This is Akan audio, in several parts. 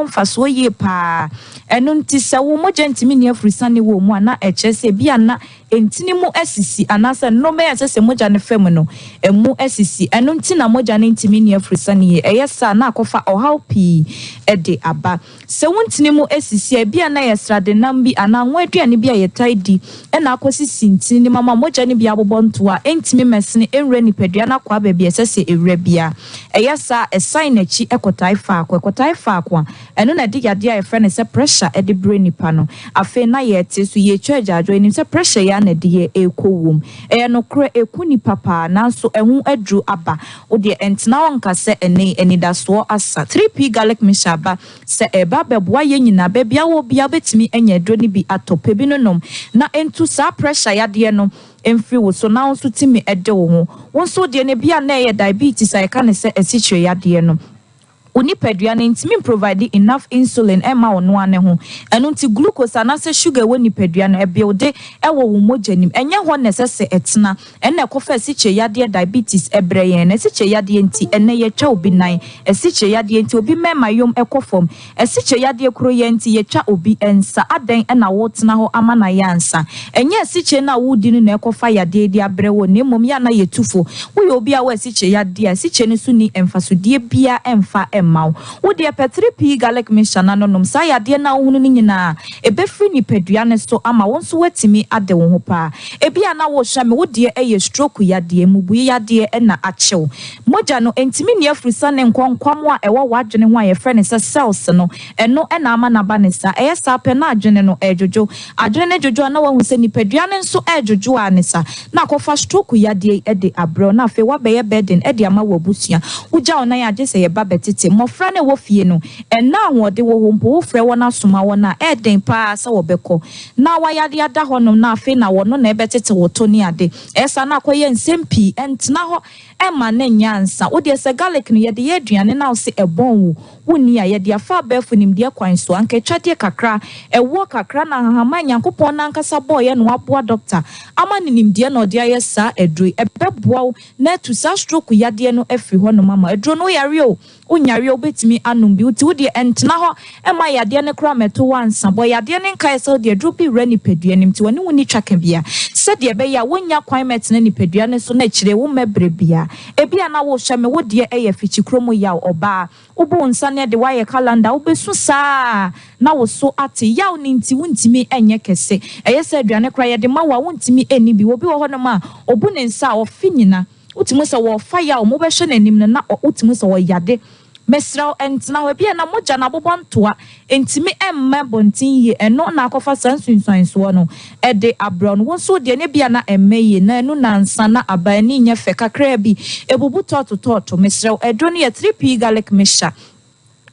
mfasoɔ yie paa. Ɛno nti sɛ wo mogya ntumi nni afurusane wɔ mu a, na ɛkyerɛ sɛ ebia na ntini mu asisi anaasɛ nnoɔma a ɛsɛ sɛ mogya no fa mu no, ɛmu asisi. Ɛno nti na mogya no ntumi nni afurusane yie. Ɛyɛ saa a, na akɔfa ɔhaw pii de aba. Sɛ wo ntini mu asisi a, ebia na ɛyɛ sradenam bi anaa ngo aduane bi a yɛtaa di na akɔsisi ntini no mu ama mogya no bi abobɔ ntoa a ɛntumi mmɛsene nwura nipadua no akwaa baabi a ɛsɛ sɛ ɛwura biara. Ɛyɛ saa a, ɛsan n'akyi kɔtae faako. Ɛkɔtae faako a, ɛno na ɛde yadeɛ a yɛfrɛ no sɛ pressure de brɛ nipa no. Afei na yɛte so, yɛretwa agyaadwoɔ, yɛnim sɛ pressure yi ara na ɛde yɛn rekɔ wuom. Ɛyɛ nokorɛ, ɛku nipa paa, nanso ɛho aduro aba. Wo deɛ ɛntena hɔ nka sɛ ɛnnɛ yi anidasoɔ asa. 3P Garlic Mixture aba sɛ ɛreba abɛboa yɛn nyinaa. Baabi a wowɔ biara wobɛtumi anya aduro no bi atɔ. Pɛ bi no nom na ɛntu saa pressure yadeɛ no mfiri wo so na wo nso tumi de wo ho. Wo nso wo deɛ no ebia na ɛyɛ diabetes a yɛka no sɛ asikyire yadeɛ no. Wo nipadua no ntumi mprovide enough insulin mma ɔno ara ne ho. Ɛno nti glucose anaasɛ sugar a ɛwɔ nipadua no, ɛbuilde wɔ wo mogya no mu. Ɛnyɛ hɔ na ɛsɛ sɛ ɛtena. Ɛno na ɛkɔfa asikyire yadeɛ, diabetes, brɛ yɛn. Na asikyire yadeɛ nti, ɛnnɛ yɛtwa obi nan. Asikyire yadeɛ nti, obi mmarima yom kɔ fam. Asikyire yadeɛ koro yi ara nti, yɛtwa obi nsa. Adɛn na woretena hɔ ama no ayɛ ansa? Ɛnyɛ asikyire no a woredi no na ɛrekɔfa yadeɛ yi de abrɛ wo, na mmom yɛ a na yɛtu fo. Woyɛ obi a wowɔ asikyire yadeɛ a, asikyire no so nni mfasodeɛ biara mfa mma wo. Wo deɛ pɛ 3P Garlic Mixture no ano nom. Saa yadeɛ no a wohunu no nyinaa, ɛbɛfiri nipadua no so ama wo nso woatumi ade wo ho paa. Ebia na worehwɛ me, wo deɛ ɛyɛ stroke yadeɛ, mmubui yadeɛ na akye wo. Mogya no ntumi nni afurusane nkɔ nkwammoa a ɛwɔ w'adwene ho a yɛfrɛ no sɛ cells no, ɛno na ama no aba no saa. Ɛyɛ saa pɛ na adwene no redwodwo. Adwene no dwodwo a na woahu sɛ nipadua no nso redwodwo ara ne saa. Na akɔfa stroke yadeɛ yi de abrɛ wo na afei woabɛyɛ burden de ama w'abusua. Wogya wo nan a gye sɛ yɛba bɛtete. Mmɔfra no a ɛwɔ fie no, ɛnnɛ a ahoɔden wɔ hɔ mpo wofrɛ wɔn asoma wɔn a, ɛyɛ den pa ara sɛ wɔbɛkɔ. Na wayare ada hɔnom na afei na wɔno na ɛbɛtete wo to ne ade. Ɛyɛ saa na akɔyɛ nsɛm pii. Ɛntena hɔ mma no nyɛ ansa. Wo deɛ sɛ garlic no yɛde yɛ aduane na wo se ɛbɔn wo, wonni a, yɛde afa abɛɛfo nimdeɛ kwan so, anka atwadeɛ kakra, ɛwoɔ kakra na nhahamma a Nyankopɔn no ankasa bɔeɛ na waboa dɔkta ama no nimdeɛ na ɔde ayɛ saa aduro yi. Ɛbɛboa wo na atu saa stroke yadeɛ no afiri hɔnom ama wo. Aduro no woyare o, Wonyare a wobɛtumi anom bi. Nti wo deɛ ɛntena hɔ mma yadeɛ no koraa mmɛto wo ansa. Bɔ yadeɛ no nkaeɛ sɛ wode aduro bi rewura nipadua no mu nti wɔne wo nni twaka biara sɛdeɛ ɛbɛyɛ a wonnya kwan mmɛtena nipadua no so na akyire wommɛbrɛ biara. Ebia na wohwɛ me, wo deɛ ɛyɛ afikyikuro mu yaw, ɔbaa. Wobu wo nsa na ɛde wo ayɛ calendar, wobɛsu saa ara na wo so ate. Yaw no nti wontumi nyɛ kɛse. Ɛyɛ sɛ aduane koraa yɛde ma wo a wontumi nni bi. Obi wɔ hɔnom a ɔbu ne nsa a ɔfe nyina. Wotumi hu sɛ wɔrefa yaw mu, wobɛhwɛ n'anim no na wotumi hu sɛ ɔyade. Mesrɛ wo, ntena hɔ. Ebia na mogya no abobɔ ntoa, entumi mma abɔnten yie, ɛno na akɔfa saa nsunsuansoɔ no de abrɛ wo no. Wo nso wo deɛ no ebia na ɛmma yie, na ɛno nnansa na aba, ani nyɛ fɛ, kakraa bi, ebubu tɔɔto tɔɔto. Mesrɛ wo, aduro no yɛ 3P Garlic Mixture.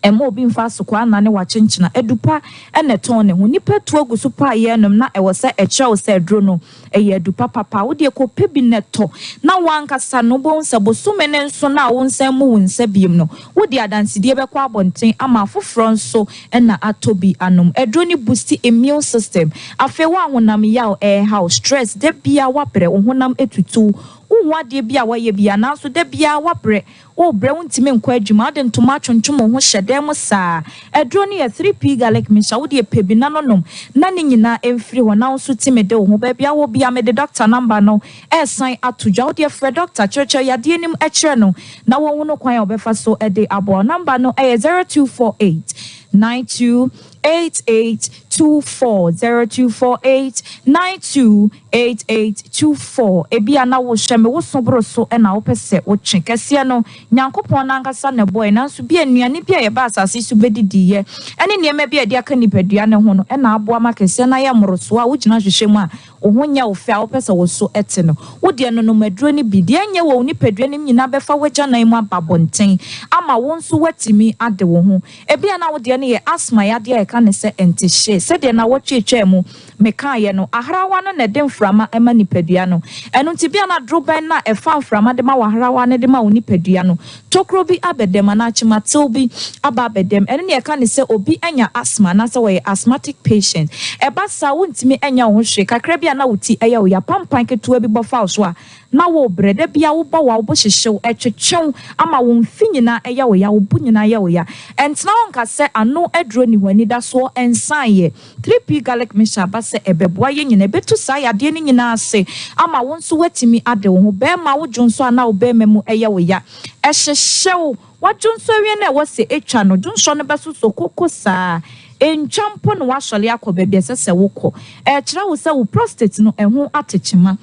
Ɛmma obi mfa asokwaa nnane w'akyenkyena. Adu pa na ɛtɔn ne ho. Nnipa tu agu so paa yɛrenom na ɛwɔ sɛ ɛkyerɛ wo sɛ aduro no, ɛyɛ adu papa paa. Wo deɛ kɔpɛ bi na tɔ na w'ankasa no wobɛhu sɛ bosome no nso no a wonsan mmu wo nsa biom no, wode adansedie bɛkɔ abɔnten ama afoforɔ nso na atɔ bi anom. Aduro no boosti immune system. Afei wo a honam yaw ɛreha wo, stress, da biara woabrɛ, wo honam atutu wo, wonhu adeɛ bi a woayɛ biara nanso da biara woabrɛ, Worebrɛ wontumi nkɔ adwuma, wode ntoma atwontwom wo ho hyɛ dan mu saa. Aduro no yɛ 3P garlic mixture, wodeɛ pɛ bi na no nom na ne nyinaa mfiri hɔ na wo nso tumi de wo ho. Baabi a wowɔ biara mede doctor number no resan ato dwa, wodeɛ frɛ doctor kyerɛkyerɛ yadeɛ no mu kyerɛ no na wɔnhunu kwan a wɔbɛfa so de aboa wo. Number no yɛ 0248 92 8824 0248 92 8824 Ebia na wohwɛ me, wo so boro so na wopɛ sɛ wotwe. Kɛseɛ no, Nyankopɔn no ankasa na ɛbɔeɛ, nanso bia nnuane bi a yɛba asase so bɛdidiiɛ ne nneɛma bi a yɛde aka nipadua no ho no na aboa ma kɛseɛ no ayɛ mmorosoɔ a wogyina hwehwɛ mu a wo ho nyɛ wo fɛ a wopɛ sɛ wo so te no. Wo deɛ nonom aduro no bi. Deɛ ɛnyɛ wɔ wo nipadua no mu nyinaa bɛfa w'agyanan mu aba abɔnten ama wo nso woatumi ade wo ho. Ebia na wo deɛ no yɛ asthma yadeɛ a yɛka no sɛ ntehye. Sɛdeɛ nnawɔtwe retwaa mu mekaeɛ no, ahrawa no na ɛde mframa ma nipadua no. Ɛno nti ebia na dorobɛn no a ɛfa mframa de ma w'ahrawa no de ma wo nipadua no, tokuro bi abɛda mu anaa kyematew bi aba abɛda mu. Ɛno na yɛka no sɛ obi anya asthma anaasɛ ɔyɛ asthmatic patient. Ɛba saa a, wontumi nyɛ wo ho hwee. Kakra bi a na wo ti yɛ wo ya, pampan ketewa bi bɔ fa wo so a, na worebrɛ. Da biara wobɔ wa, wo bo hyehye wo, ɛtwetwe wo ama wo mfe nyinaa yɛ wo ya, wo bo nyinaa yɛ wo ya. Ɛntena hɔ nka sɛ ano aduro nni hɔ, anidasoɔ nsaeɛ. 3P Garlic Mixture aba sɛ ɛbɛboa yɛn nyinaa, ɛbɛtu saa yadeɛ no nyinaa ase ama wo nso woatumi ade wo ho. Barima, wo dwonsɔ anaa wo barima mu yɛ wo ya, ɛhyehye wo, W'adwonsɔ awie no a ɛwɔ sɛ etwa no, dwonsɔ no bɛsosɔ koko saa. Entwa mpo na woasɔre akɔ baabi a ɛsɛ sɛ wokɔ. Ɛrekyerɛ wo sɛ wo prostate no, ɛho ate kyema.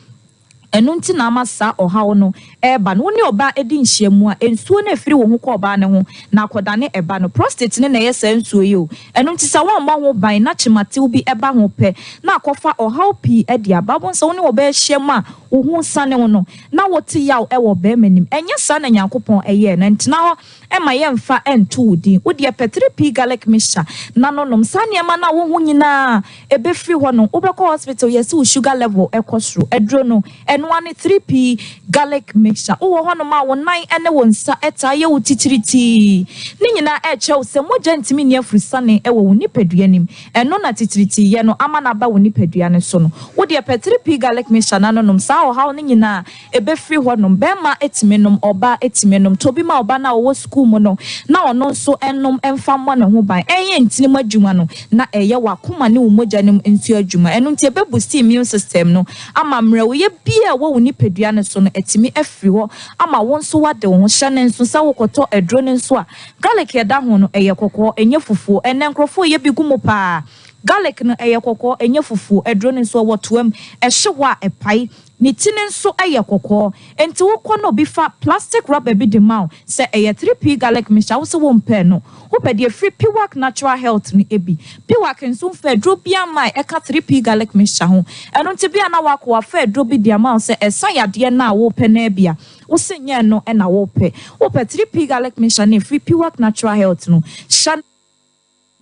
Ɛno nti na ama saa ɔhaw no reba no. Wo ne ɔbaa di nhyiamu a, nsuo no a ɛfiri wo ho kɔ ɔbaa no ho na akɔdane ɛba no. Prostate no na ɛyɛ saa nsuo yi o. Ɛno nti sɛ woammɔ ho ban na kyematew bi ba ho pɛ na akɔfa ɔhaw pii de aba. Wobɛhu sɛ wo ne ɔbaa hyia mu a, wo ho resiane wo no, na wote yaw wɔ ɔbarima anim. Ɛnyɛ saa na Nyankopɔn yɛɛ no. Ɛntena hɔ mma yɛmfa nto wo din. Wo deɛ pɛ 3P garlic mixture na no nom. Saa nneɛma no a wohu nyinaa ɛbɛfiri hɔ no, wobɛkɔ hospital yɛse wo sugar level kɔ soro. Aduro no, ɛno ara ne 3P garlic mixture. Wowɔ hɔnom a wo nan ne wo nsa taa yɛ wo titiritii. Ne nyinaa ɛrekyerɛ wo sɛ mogya ntumi nni afurusane wɔ wo nipadua no mu. Ɛno na titiritii no ama no aba wo nipadua no so no. Wo deɛ pɛ 3P garlic mixture na no nom. Saa ɔhaw no nyinaa ɛbɛfiri hɔ nom. Barima tumi nom, ɔbaa tumi nom. Tɔ bi ma ɔba no a ɔwɔ sukuu mu no na ɔno nso nnom mfa mmɔ ne ho ban. Ɛnyɛ ntini mu adwuma no na ɛyɛ w'akoma ne wo mogya no mu nso adwuma. Ɛno nti ɛbɛ boost immune system no ama mmerɛwyɛ biara a ɛwɔ wo nipadua no so no atumi afiri hɔ ama wo nso woade wo ho. Hyɛ no nso sɛ wokɔtɔ aduro no nso a, Garlic a ɛda ho no, ɛyɛ kɔkɔɔ, ɛnyɛ fufuo. Ɛnnɛ nkurɔfoɔ reyɛ bi gu mu paa. Garlic no, ɛyɛ kɔkɔɔ, ɛnyɛ fufuo. Aduro no nso, ɛwɔ toa mu. Ɛhye hɔ a, ɛpae. Ne ti no nso yɛ kɔkɔɔ. Enti wokɔ na obi fa plastic rubber bi de ma wo sɛ ɛyɛ 3P garlic mixture a, wo se wompɛ no. Wopɛ deɛ ɛfiri Piwak Natural Health no bi. Piwak nso mfa aduro biara mma a ɛka 3P garlic mixture ho. Ɛno nti bia na woakɔ wafa aduro bi de ama wo sɛ ɛsa yadeɛ no a wopɛ no ara bi a, Wo se nyɛ ɛno na wo pɛ. Wo pɛ 3P garlic mixture no ɛfiri Piwak Natural Health no. Hyɛ no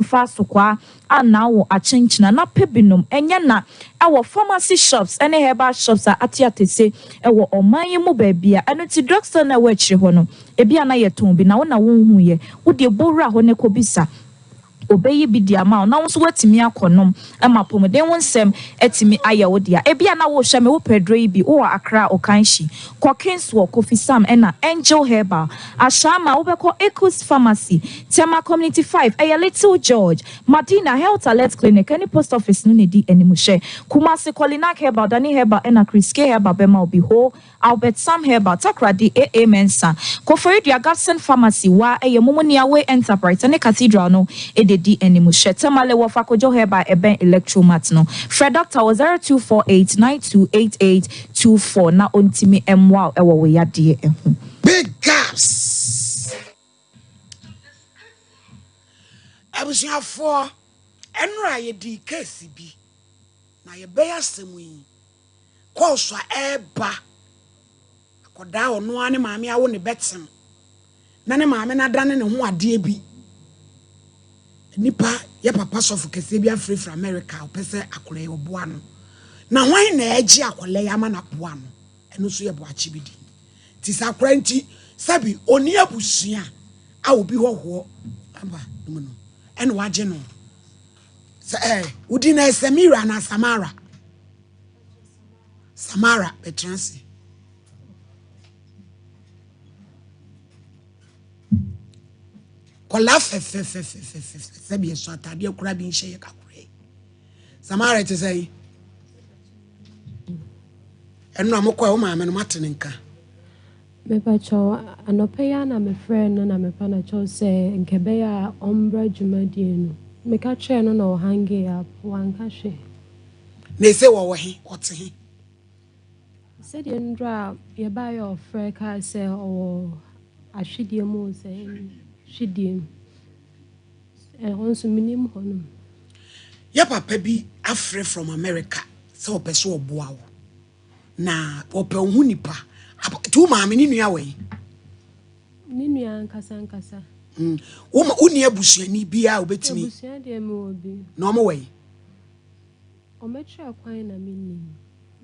fa asokwaa anaa wo akyenkyena na pɛ bi nom. Ɛnyɛ na ɛwɔ pharmacy shops ne herbal shops a ate atese wɔ ɔman yi mu baabia. Ɛno nti drug store no a ɛwɔ akyire hɔ no ebia na yɛtɔn bi na wo na wonhuiɛ. Wo deɛ bɔ wura hɔ na kɔ bisa. Obeyi bi de ama wo na wo nso woatumi akɔnom ma apɔmuden ho nsɛm atumi ayɛ wo dea. Ebia na worehwɛ me, wopɛ aduro yi bi, wowɔ Accra, Okanschi, kɔ Kingswall, Kofi Sam ɛna Angel Herbal, Ashama, wobɛkɔ Ekus Pharmacy, Tema Community 5, ɛyɛ Little George, Madina, Health Alert Clinic ɛne Post Office no na ɛdi anim. Hwɛ Kumasi, Kolinak Herbal, Dani Herbal ɛna Chris K Herbal bɛma wo bi. Ho. Albert Sam Herbal, Takoradi, AA Mensah, Koforidua, Gabson Pharmacy, Wa, ɛyɛ Mumu Niawe Enterprise ne Cathedral no de di anim. Hyɛ Tamale wɔ Fakojo Herbal a ɛbɛn Electromat no. Frɛ Dɔkta wɔ 0248928824 na ɔntumi mmoa wo wɔ wo yadeɛ ho. Big Gabs. Abusuafoɔ, ɛnora yɛdii case bi, na yɛbɛyɛ asɛm yi. Kɔɔso a ɛreba, akwadaa a ɔno ara ne maame awo ne bɛtem na ne maame no adane ne ho adeɛ bi. Nipa yɛ papa sɔfo kɛseɛ bi afirafira America a ɔpɛ sɛ akwadaa yi ɔboa no. Na hwan na ɛgye akwadaa yi ama no aboa no? Ɛno nso yɛ boakye bi din. Nti sɛ akwadaa nti sɛbi ɔni abusua a obi hɔhoɔ aba no mu no ɛna wagye no. Sɛ ɛɛ wodi na Samira anaa Samara? Samara bɛtena ase. Kɔla fɛfɛfɛfɛfɛ sɛbi ɛso ataadeɛ kora bi nhyɛ yɛ kakora yi. Samara te sɛ yi. Ɛno a mokɔ a wo maame no mate ne nka. Mepakyɛw, anɔpa yi ara na mefrɛɛ no na mepa no kyɛw sɛ nka ɛbɛyɛ a ɔmbra dwumadie no. Meka kyerɛɛ no na ɔhangee up, wanka hwee. Na ese wɔwɔ he? Ɔte he? Sɛdeɛ nnora a yɛbaeɛ a ɔfrɛ kaa sɛ ɔwɔ ahwedeɛ mu o sɛ hwedeɛ mu. Ɛhɔ nso menim hɔnom. Yɛ papa bi afrɛ from America sɛ ɔpɛ sɛ ɔboa wo. Na ɔpɛ wo ho nipa. Nti wo maame ne nua wɔ he? Ne nua ankasa ankasa. Mm. Wo ma wo nua abusuani biara a obetumi. Abusua deɛ mewɔ bi. Na ɔmo wɔ he? Ɔmɛkyerɛ kwan na mennim.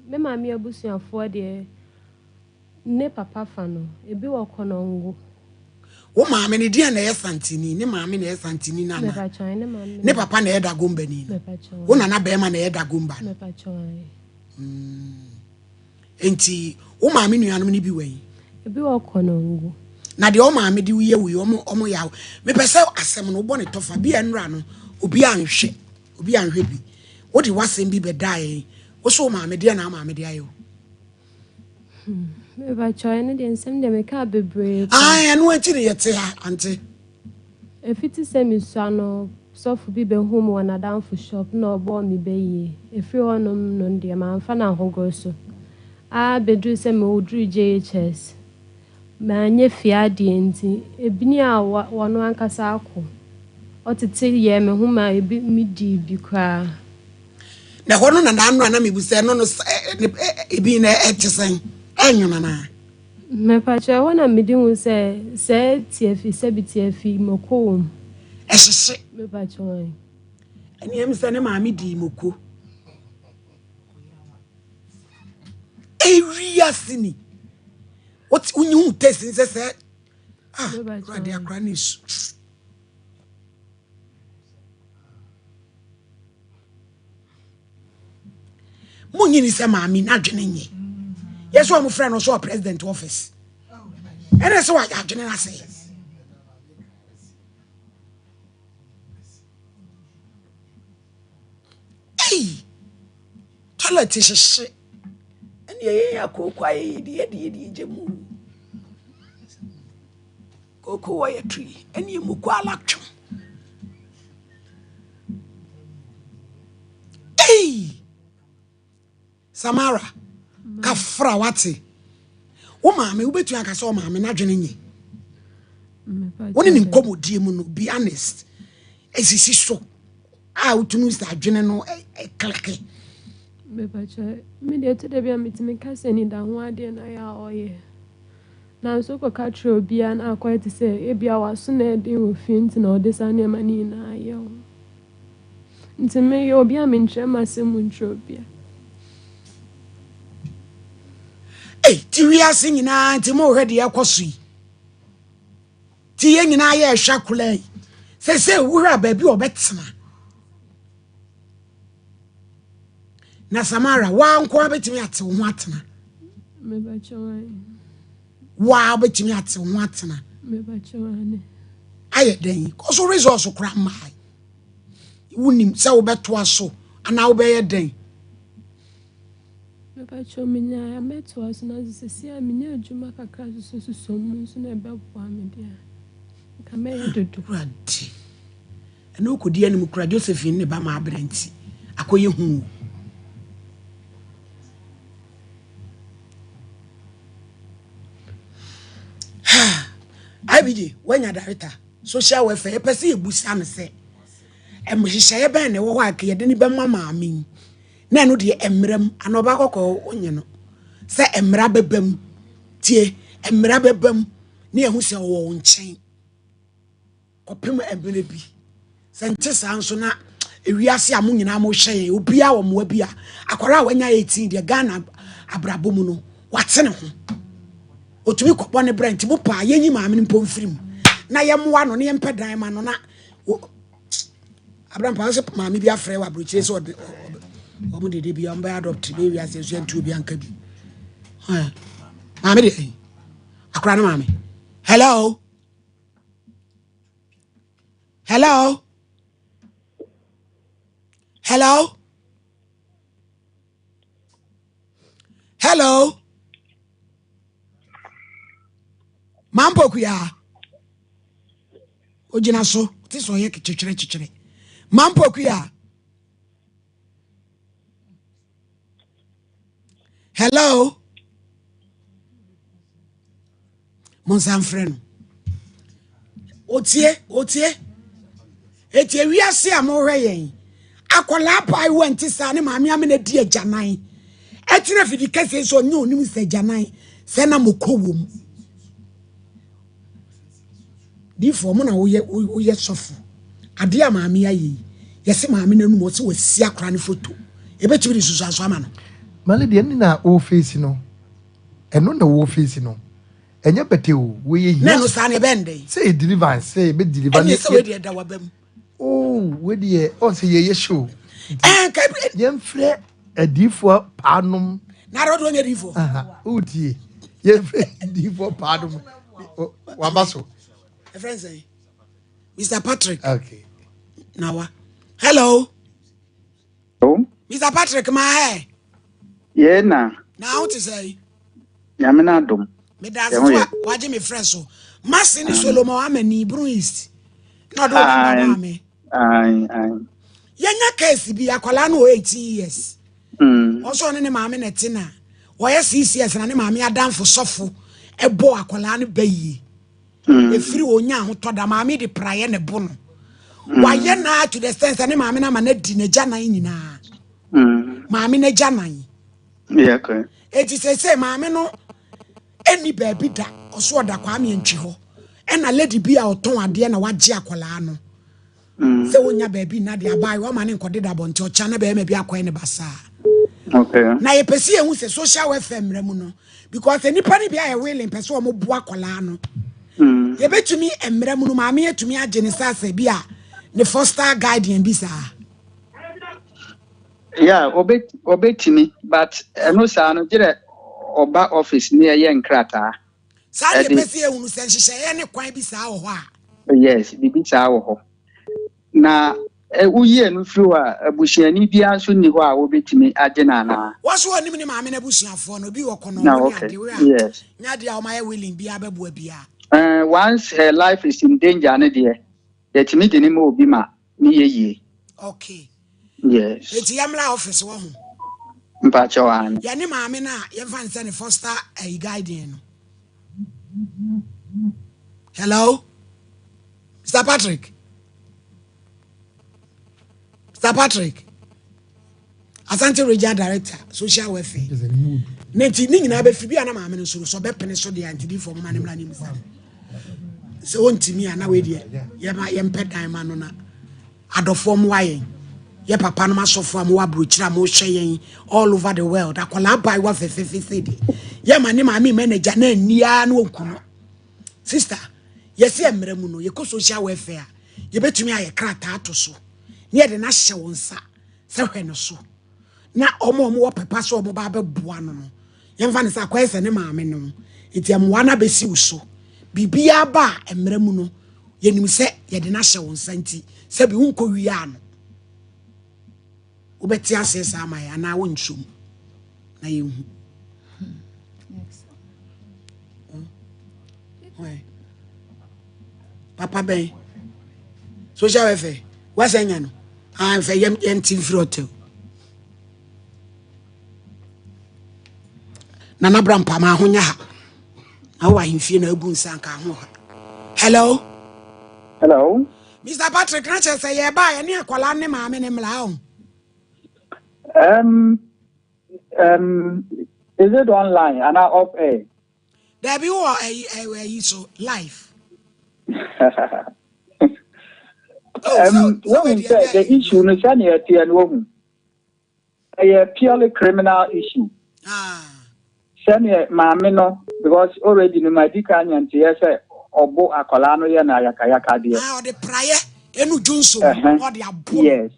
Me maame abusuafoɔ deɛ ne papa fa no, ebi wɔ Konongo. Wo maame no deɛn na ɛyɛ Santini? Ne maame na ɛyɛ Santini no anaa? Mepakyɛw, ne maame Ne papa na ɛyɛ Dagombani no? Mepakyɛw. Wo nana bɛrima na ɛyɛ Dagomba no? Mepakyɛw. Mm. Enti wo maame nuanom no bi wɔ yi? Ebi wɔ Konongo. Na deɛ wo maame de woyɛ wei ɔmo ɔmo yaw. Mepɛ sɛ asɛm no wobɔ ne tɔfa bi a nnora no obi anhwɛ obi anhwɛ bi. Wode w'asɛm bi bɛdaa yɛn. Wo so wo maame deɛ na wo maame de ayɛ wo? Mepakyɛw, ɛno deɛ nsɛm deɛ mekaa bebree kwa. Ae, ɛno akyi ne yɛte ha, ante. Ɛfiti sɛ mesua no, sɔfo bi bɛhuu me wɔ n'adamfo shop na ɔbɔɔ me bayie. Ɛfiri hɔ nom no deɛ mamfa no ahogoro so. Ara bɛduru sɛ meduruu JHS. Manyɛ fie adeɛ nti, ebini a ɔno ankasa akɔ. Ɔtete yɛɛ me ho maa ebi medii bi koraa. Na ɛhɔ no na n'ano a na mebu sɛ ɛno no ebi na ɛte sɛn ɛnwono anaa. Mepakyɛ ɛhɔ na mede hu sɛ sɛ tiafi sɛbi tiafi mako wɔ mu. Ɛhyehye. Mepakyɛ wɔn. Ɛne ɛm sɛ ne maame dii mako. Ewiase ni. Wote wonyi hu taste nsɛ sɛ ah awurade akora ne su. Munyi ni sɛ maame n'adwene nye. Yɛ sɛ wɔn frɛ no sɛ president office. Ɛna sɛ wayɛ adwene n'ase. Ei! Toilet hyehye. Ɛne ɛyɛ yɛ akooko ayɛ yɛ deɛ deɛ deɛ gye mu. Kooko wɔ yɛ to yi ɛne emu kɔ ala twem. Ei! Samara, kafra wate. Wo maame wobɛtumi aka sɛ ɔmaame n'adwene nye. Wo ne ne nkɔmmɔdie mu no be honest. Esisi so a wotumi sɛ adwene no ɛkleke. Mepakyɛ me deɛ ɛtɔ da bi a metumi ka sɛ nida ho adeɛ na yɛ a ɔyɛ. Nanso wokɔka kyerɛ obiara na akɔyɛ te sɛ ebia w'aso na ɛden wɔ fie nti na ɔde saa nneɛma no nyinaa yɛ wo. Nti meyɛ obi a menkyerɛ m'asɛm mu nkyerɛ obiara. Ei, ti wiase nyinaa nti mohwɛ deɛ ɛkɔ so yi. Ti yɛn nyinaa yɛ ɛhwɛ akwadaa yi. Sese wohwɛ a baabi a ɔbɛtena. Na Samara, waa nko ara bɛtumi ate wo ho atena. Waa bɛtumi ate wo ho atena. Ayɛ dɛn? Kɔ so resource kora mmaa. Wonim sɛ wobɛtoa so anaa wobɛyɛ dɛn? Mepakyɛw minyae a mɛtoa so nanso seesei a minya adwuma kakra susususuo mu nso na ɛbɛboa me deɛ a, nka mɛyɛ dodo. Awurade, ɛna okodi anim kura Josephine ne ba ma abrɛ nti akɔyɛ hu o. IBJ, woanya director, social welfare, yɛpɛ sɛ yɛbusa no sɛ, nhyehyɛeɛ bɛn na ɛwɔ hɔ a yɛde no bɛma maame yi? Na ɛno deɛ mmara mu anaa ɔbaa kɔkɔɔ wonye no sɛ mmara bɛba mu tie mmara bɛba mu ne ɛho sɛ ɔwɔ wo nkyɛn kɔpem mmerɛ bi sɛ nte saa nso na ewiase a mo nyinaa mo hwɛ yɛn obiara wɔ mmoa bi a akwadaa a wanya 18 deɛ Ghana abrabɔ mu no wate ne ho otumi kɔbɔ ne brɛ nti mo paa yɛnyi maame no mpo mfiri mu na yɛmmoa no na yɛmpɛ dan ma no na Abrampa sɛ maame bi afrɛ wɔ aburokyire sɛ ɔde wɔn dede bi wɔn bɛyɛ adopt bɛyɛ wiase nso yɛntu obi anka bi maame deɛ akora no maame hello hello hello hello mampokuya ogyina so te sɛ ɔyɛ kyekyerɛ kyekyerɛ mampokuya hello monsan frɛ no otie otie etie wiase a mohwɛ yɛn akwadaa abaayewa nti saa ne maame amena di agyanan ɛtena fidi kɛse nso ɔnyɛ onim sɛ agyanan sɛ na mokɔ wɔ mu difoɔ mo na woyɛ woyɛ sɔfo adeɛ a maame ayɛ yi yɛsɛ maame no anum ɔsɛ wasi akora ne foto ebɛtumi de susuanso ama no. Male deɛ ne na ɔfeesi no ɛno na wɔfeesi no ɛnyɛ bɛtɛ o wei yɛ hia na ɛno saa na ɛbɛn dɛn sɛ yɛ deliverance sɛ yɛbɛ deliver ɛne sɛ wei deɛ ɛda waba mu oh wei deɛ ɔn sɛ yɛyɛ show yɛmfrɛ adiifoɔ paanom. Na adɔ de ɔnyɛ diifoɔ. Aha, wotie. Yɛfrɛ diifoɔ paa no mu. Waba so. Ɛfrɛ nsɛn. Mr. Patrick. Okay. Nawa. Hello. Hello. Mr. Patrick ma hɛ. Yee na. Na ho te sɛ. Nyame na adom. Meda ase so a wagye me frɛ so. Masi ne Solomon Amani Brun East. Na ɔde wo namba maa me. Yɛnya case bi akwadaa no wɔ 18 years. Ɔsɔ ɔne ne maame na ɛte na wɔyɛ 6 years na ne maame adamfo sɔfo ɛbɔ akwadaa no bɛyie. Ɛfiri ɔnya ahotɔ da maame de praeɛ ne bo no. Wayɛ naa to the extent sɛ ne maame no ama no adi n'agya nan nyinaa. Maame no agya nan. Eti sese maame no ɛni baabi da ɔso ɔda Kwame Antwi hɔ ɛna lady bi a ɔtɔn adeɛ na wagye akwadaa no sɛ wonya baabi nna de abaayewa ɔma ne nkɔdeda abɔnten ɔkyena na bɛrima bi akɔyɛ ne basaa. Na yɛpɛ sɛ yɛhu sɛ social welfare mmara mu no because nnipa no bi ayɛ willing pɛ sɛ wɔn boa akwadaa no. Yɛbɛtumi mmara mu no maame atumi agye ne sɛ asɛ bi a ne foster guardian bi saa. Yeah, obetumi but ɛno saa no gyerɛ ɔba office ne ɛyɛ nkrataa. Saa deɛ pɛ sɛ yɛhunu sɛ nhyehyɛeɛ ne kwan bi saa wɔ hɔ a. Yes, biribi saa wɔ hɔ. Na woyi ɛno firi hɔ a, abusuani biara nso nni hɔ a wobɛtumi agye no anaa? Wɔn so wɔnim ne maame no abusuafoɔ no, obi wɔ kɔnɔngo ne adeɛ wei a, Yes. nyɛ adeɛ a wɔayɛ willing biara bɛboa biara. Once her life is in danger no deɛ, yɛtumi de ne ma obi ma ne yɛ yie. Okay. Yes. Eti yɛmmra office wɔ ho. Mpakyɛw aane. Yɛne maame no a yɛmfa no sɛ ne foster ayi guardian no. Hello? Mr. Patrick? Mr. Patrick? Asante Regional Director, Social Welfare. Ne nti ne nyinaa bɛfiri bi a na maame no nso sɛ ɔbɛpene so deɛ nti difoɔ moma ne mmra ne mmusa no. Sɛ ɔntumi a na wei deɛ yɛma yɛmpɛ dan ma no na adɔfoɔ mmoa yɛn. Yɛ papa nom asɔfoɔ a mowɔ aburokyire a mohwɛ yɛn all over the world. Akwadaa abaayewa fɛfɛɛfɛ sei deɛ yɛma ne maame mma n'agya na anni ara na ɔnku no. Sister, yɛsi mmerɛ mu no yɛkɔ social welfare a yɛbɛtumi ayɛ krataa ato so ne yɛde no ahyɛ wo nsa sɛ hwɛ no so na ɔmo a ɔmo wɔ pɛpa sɛ ɔmo ba abɛboa no no yɛmfa no sɛ akɔyɛ sɛ ne maame no nti mmoa no abɛsi wo so. Biribiara ba a mmerɛ mu no yɛnim sɛ yɛde no ahyɛ wo nsa nti sɛbi wonkɔ wia no wobɛte aseɛ saa ma yɛ anaa wonsom na yɛnhu. Papa bɛn social welfare wasa nya no amfɛ yɛnte mfiri hotel nana bra mpama ho nya ha na wowɔ ahemfie na agu nsa nka ho ha. Hello. Hello. Mr. Patrick na kyerɛ sɛ yɛba a yɛne akwadaa ne maame ne mmla ho. Is it online and off air? Dabi wɔ ɛyi ɛyi so live. Oh, so Wohu sɛ the issue no sɛnea ɛteɛ no wohu. Ɛyɛ purely criminal issue. Sɛnea maame no because already no ma di kan nya nteɛ sɛ ɔbo akwadaa no yɛ no ayakayaka deɛ. Ah, ɔde praeɛ ɛnu dwonso mu na ɔde abo no. Yes,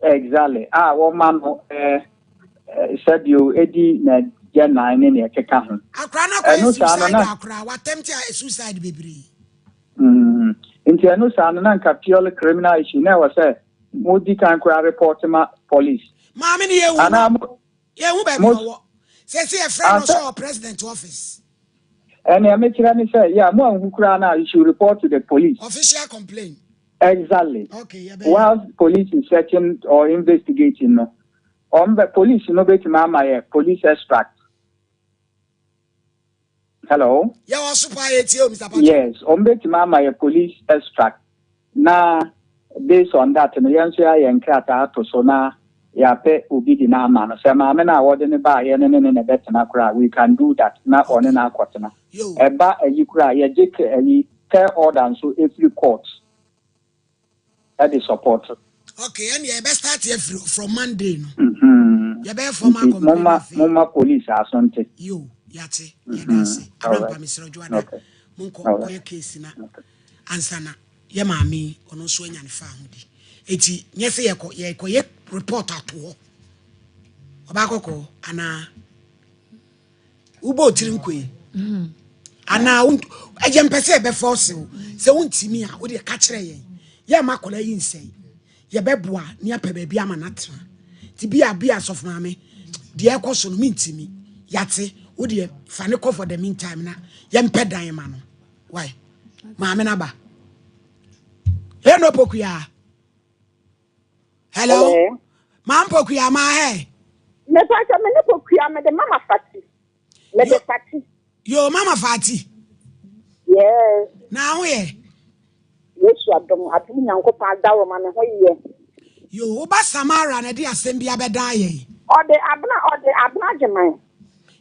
exactly. A wɔma no sɛbio edi na gya nan ne nea ɛkeka ho. Akwadaa no akɔyɛ Ɛno saa no suicide na akwadaa watɛmte a suicide bebree. Nti ɛno saa no na nka purely criminal issue na ɛwɔ sɛ mo di kan koraa report ma police. Maame no yɛhu Anaa no. mo Yɛhu baabi mo ɔwɔ. Sɛsɛ yɛfrɛ no Asɛ sɛ ɔwɔ president office. Ɛnea mekyerɛ ne sɛ yeah mo anhu koraa na you should report to the police. Official complaint. Exactly. Okay, yɛbɛyɛ. While police is searching or investigating no, ɔmbɛ police no betumi ama yɛ police extract. Hello. Yɛwɔ so paa yɛtie o Mr. Patrick. Yes, ɔmo betumi ama yɛ police extract na based on that no yɛn nso yɛayɛ nkrataa ato so na yɛapɛ obi de no ama no sɛ maame no a wɔde ne baa yɛ ne ne ne na ɛbɛtena koraa, we can do that na ɔne no akɔtena. Yo. Ɛba ayi koraa yɛgye ayi care order nso efiri court ɛde support. Okay, ɛnna yɛbɛ start afiri from Monday no. Yɛbɛyɛ formal Nti complaint momma afei. momma police asonte. Yo, yate, yɛda ase. All Abrampa right. mesrɛ dwoada. Monkɔ All right. kɔyɛ case na ansa na yɛ maame yi ɔno nso anya ne fa ahodi. Eti nyɛ sɛ yɛkɔ yɛkɔyɛ report ato hɔ. Ɔbaa kɔkɔɔ anaa. Wobɔ otiri nkoe. Anaa ɛyɛ mpɛ sɛ yɛbɛfa ɔse wo. Sɛ wontumi a, wode ka kyerɛ yɛn. Yɛ ma akwadaa yi nsɛe. Yɛbɛboa ne apɛ baabi ama no atena. Nti bi a bi a sɔfo maame, deɛ ɛkɔ so no mentumi. Yate, wo deɛ fa ne kɔ for the meantime na yɛmpɛ dan ma no. Why? Maame no aba. Hello, Pokuya. Hello. Hello. Maame Pokuya, ma hɛ. Mepa sɛ me ne Pokuya mede mama Fati. Mede Fati. Yo, mama Fati. Yes. Na ho yɛ. Yesu adom, adom Nyankopɔn adaworo ma me ho yɛ. Yo, woba Samara na de asɛm bi abɛdan yɛn. Ɔde abena ɔde abena agyeman.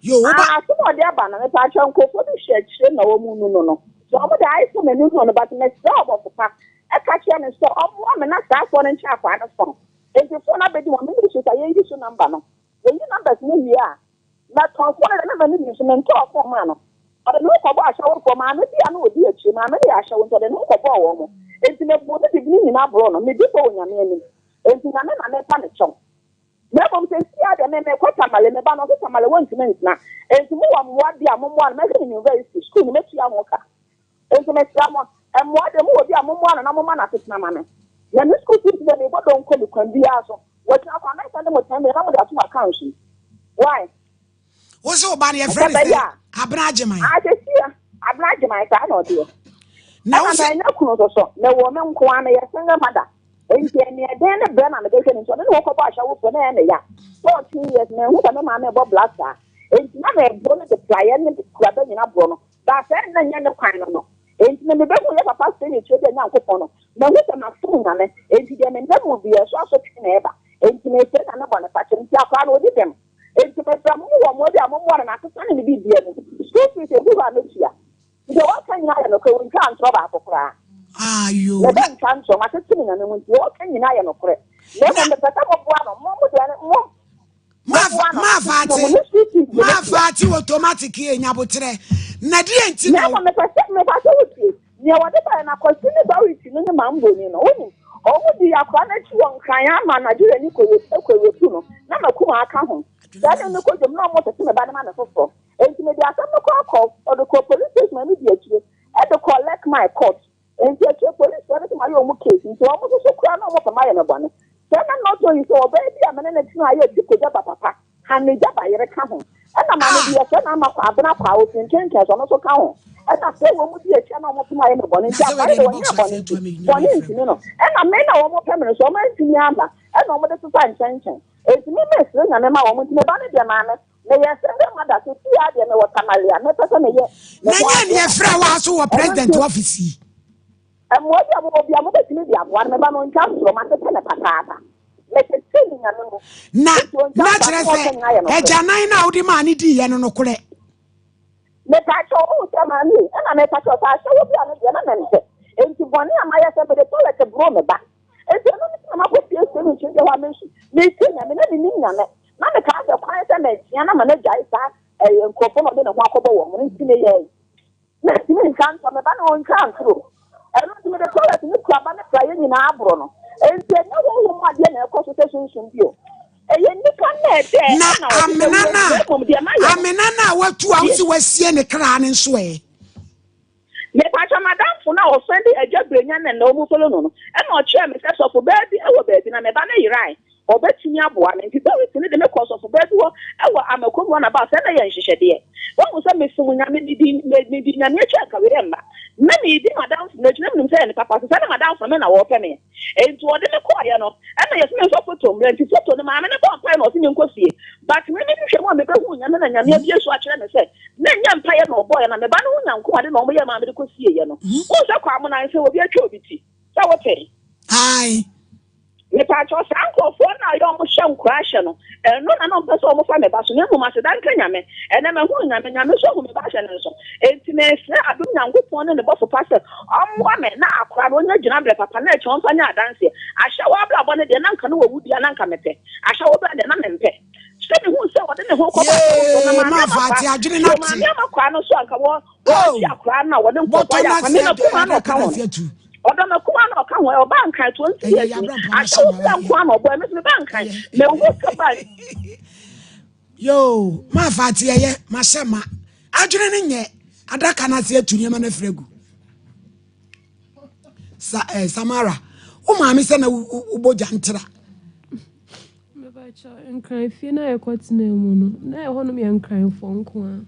Yo, woba. Ah, asɛm a ɔde aba no, mepa kyɛ nkurɔfoɔ bi hwɛ akyire na wɔn nu no no. So wɔn de ayɛ sɛ m'ani nu no, but mesrɛ ɔbɔfo pa. Ɛka kyerɛ no sɛ ɔmmoa me na saa afoɔ no nkyɛ akwaa no fon. Enti fon no abɛdi wɔn, mene so sɛ yɛnyi so number no. Yɛyi numbers no wie a, mɛtɔn fon no deɛ na m'ani nni so, mentɔɔ fon maa no. Ɔde ne ho kɔbɔɔ ahyɛwofoɔ, maame bi a na ɔdi akyire, maame no yɛ ahyɛwo nti ɔde ne ho kɔbɔɔ wɔn. Enti mebuu ne biribi no nyinaa boroo no, medi fɔ wɔ Nyame anim. Enti Nyame na mepa no kyɛw. Na mmom seesei ara deɛ me mekɔ Tamale, me ba no ɔse Tamale wɔntumi ntena. Enti mowɔ mmoa bi a mommoa no, mɛhwɛ no university, sukuu no mɛtua ho ka. Enti mesrɛ mo, mmoa deɛ mowɔ bi a mommoa no na momma no asetena ma me. Na me sukuu fees deɛ mebɔ donko me kwan biara so. Wɔkyena kɔ a mɛsɛnde mo 10 million na mode ato mo account mu. Why? Wo se wo ba no yɛfrɛ no sɛ Abena Agyeman? Ah, sesia, Abena Agyeman saa na ɔdeɛ. Na wo Ɛna se. manya kunu nso so, mewoo me nko ara, meyɛ single mother. Enti ɛneɛ dɛn ne brɛ na mede hwɛ no nti ɔde ne ho kɔbɔ ahyɛwofoɔ na ɛyɛ me ya. 14 years manhu sɛ me maame rebɔ bla saa. Enti na meboro no de praeɛ ne kuraba nyina borɔ no. But sɛ nna nnyɛ ne kwan no no. Enti na mebɛhu yɛ papa Stanley Kyerɛdua Nyankopɔn no, mahu sɛ masom Nyame, enti deɛ menam mu biara ɛso asotwe na ɛba, enti mesrɛ Nyame bɔnefakyɛ, nti akwadaa no ɔdi dɛm, enti mesrɛ mo mowɔ mmoa bi a mommoa no na asesa ne ne biribiara mu, school fees ɛgu hɔ a mɛtua, nti deɛ wɔka nyinaa yɛ nokorɛ, wɔntwaa ntorɔ baako koraa, Ayoo, meba na. ntwa ntorɔ, matete me Nyame mu, nti deɛ wɔka nyinaa yɛ nokorɛ, na mmom mepɛ sɛ moboa no, mo mo deɛ no, mo. Maafaate maafaate automatic yɛ nyabotrɛ na deɛ nti na. Na mepɛ sɛ mepɛ sɛ wotie nea wɔde baeɛ no akwasi ne dɔriti no ne mamboni no wonim wɔn di akora no akyi wɔ nkran ama Nigeria ni kɔwɛpu no na makuma aka ho saa ne no kɔ dwom na wɔn tete me ba no ma me foforɔ enti mede asɛm no kɔ akɔ ɔde kɔ police station ma me di akyire ɛde kɔ Lekmai court Enti akyire polisfoɔ no sɛ mayɛ wɔn case nti wɔn nso so koraa na wɔpɛ mayɛ me bɔne. Sɛ na not only sɛ ɔbaa bi a me ne no tena yɛ ti kogya ba papa, Hanny gya ba yere ka ho. Ɛna maame bi yɛfrɛ no Ama Kwabena Kwaa ofi Nkenken so ɔno nso ka ho. Ɛna sɛ wɔn di akyire na wɔpɛ mayɛ me bɔne nti akwaa yi de wɔnyɛɛ bɔne nti bɔne ntumi no. Ɛna me na wɔn pɛ me no so wɔn antumi amma ɛna wɔn de sesa nkyɛnkyɛn. Enti me mesrɛ Nyame ma wɔn nti me ba no deɛ maame Meyɛ single mother sesei ara deɛ mewɔ Tamale a mɛpɛ sɛ meyɛ me Na ho nyɛ adeɛ neɛ frɛ kakra. waa so wɔ Ɛno president nti office yi. mmoa bi a mowɔ biara mobɛtumi de aboa no. Me ba no ɔntwa ntorɔ, matete no papaapa. Metetee no Nyame mu Na nti ɔntwa na ntorɔ, kyerɛ asɛm a sɛ ɔka nyinaa yɛ nokorɛ. agyanan no a wode maa no diiɛ no nokorɛ. Mepakyɛw, wohu sɛ maame ei, ɛna mepakyɛw sɛ ahyɛwo bi a me deɛ na mempɛ. Enti bɔne a mayɛ sɛ mede toilet boroo me ba. Enti ɛno nti na makɔ fie sɛ menkyerɛ hɔ a mensu metie Nyame na mennim Nyame. Na mekaa sɛ kwan sɛ metea na ma no agyae saa ɛyɛ nkurɔfoɔ na ɔde ne ho akɔbɔ wɔn no nti meyɛe. Mentumi ntwa ntorɔ, me ba no ɔntwa ntorɔ. Ɛno nti mede toilet ne kuraba ne praeɛ nyinaa aboro no. Enti ɛnyɛ honhom mu adeɛ na ɛkɔ so sɛ sunsum bio. Ɛyɛ nnipa nnɛɛdɛɛ Na ɛna wɔde amena bɛwura no mu, na mmom deɛ a mayɛ no, amena no a watu a deɛ. wose wasie ne kra no nso ɛ? Mepakyɛw, m'adamfo no a ɔsan di Agya Brenya na nnɛ wɔn follow no no, ɛna ɔkyerɛɛ me sɛ sɔfo baa bi wɔ baabi na me ba no yerae, ɔbɛtumi aboa me. Nti Dorothy no de me kɔɔ sɔfo baa bi hɔ wɔ Amakom runabout, sɛ na ɛyɛ nhyehyɛdeɛ. Wahu sɛ mesom Nyame, medi medi Nyame akyi anka wei ɛmma. Na medi m'adamfo no akyi, na menim sɛ ɛyɛ ne papa, so sɛ na m'adamfo no me na wɔrepɛ me. Enti wɔde me kɔeɛ no, ɛna yɛse memfa foto mmrɛ, nti foto no maame no bɔɔ mpaeɛ na ɔse menkɔ fie. But me mehwehwɛ mu a mebɛhuu Nyame na Nyame abue so akyerɛ me sɛ na ɛnyɛ mpaeɛ na ɔbɔeɛ na me ba no ho nyankoade na wɔyɛɛ maa mede kɔsieeɛ no. Wohu sɛ Kwamona nsɛ obi atwa obi ti sɛ wote? Ae. Mepaakyɛw, saa nkurɔfoɔ no a yɛ wɔn hyɛ nkorahyɛ no, ɛno na na wɔn pɛ sɛ wɔn fa me ba so, na mmom aseda nka Nyame, ɛnɛ mahunu Nyame, Nyame nso ahu me ba ahyɛ ne nso, enti mesrɛ adom Nyankopɔn ne ne bɔfo pa sɛ ɔmmoa me na akora no ɔnya gyinabrɛ papa na akyire ɔmfa nyɛ adanseɛ. Ahyɛwo abrabɔ no deɛ na nka no wɔ wu deɛ na nka mepɛ, ahyɛwo bra deɛ na mempɛ. Sɛ mehuu sɛ ɔde ne ho rekɔbɔ ahyɛwofoɔ na Yee, maame ama Mafa kwaa, ate adwene no so ate. maame ama kwaa no so anka wɔ Oh, wɔregye akora no a wɔde nkurɔfoɔ bɔtɔ ayɛ no akwa, ase me na kumaa na adaka ɔka no ho ase no. atu. Ɔdɔ me kumaa na ɔka ho ɛ, ɔbaa nkan 20 Ɛyɛ years ni, yɛabrɛ mpa no ahyɛwo hyɛ bra ma nko ara na ɔbɔ ɛ, me nso mebaa nkan, ɛyɛ. mehu sɛ ba. Yoo, mafa ate ɛyɛ, mahyɛ ma. Adwene no nyɛ adaka no ase atu nneɛma no afiri agu. Sa, eh, Samara, wo maame sɛ na wobɔ gya ntra. Mebakyɛ nkran fie na yɛkɔtena mu no, na ɛhɔnom yɛ nkranfoɔ nko ara.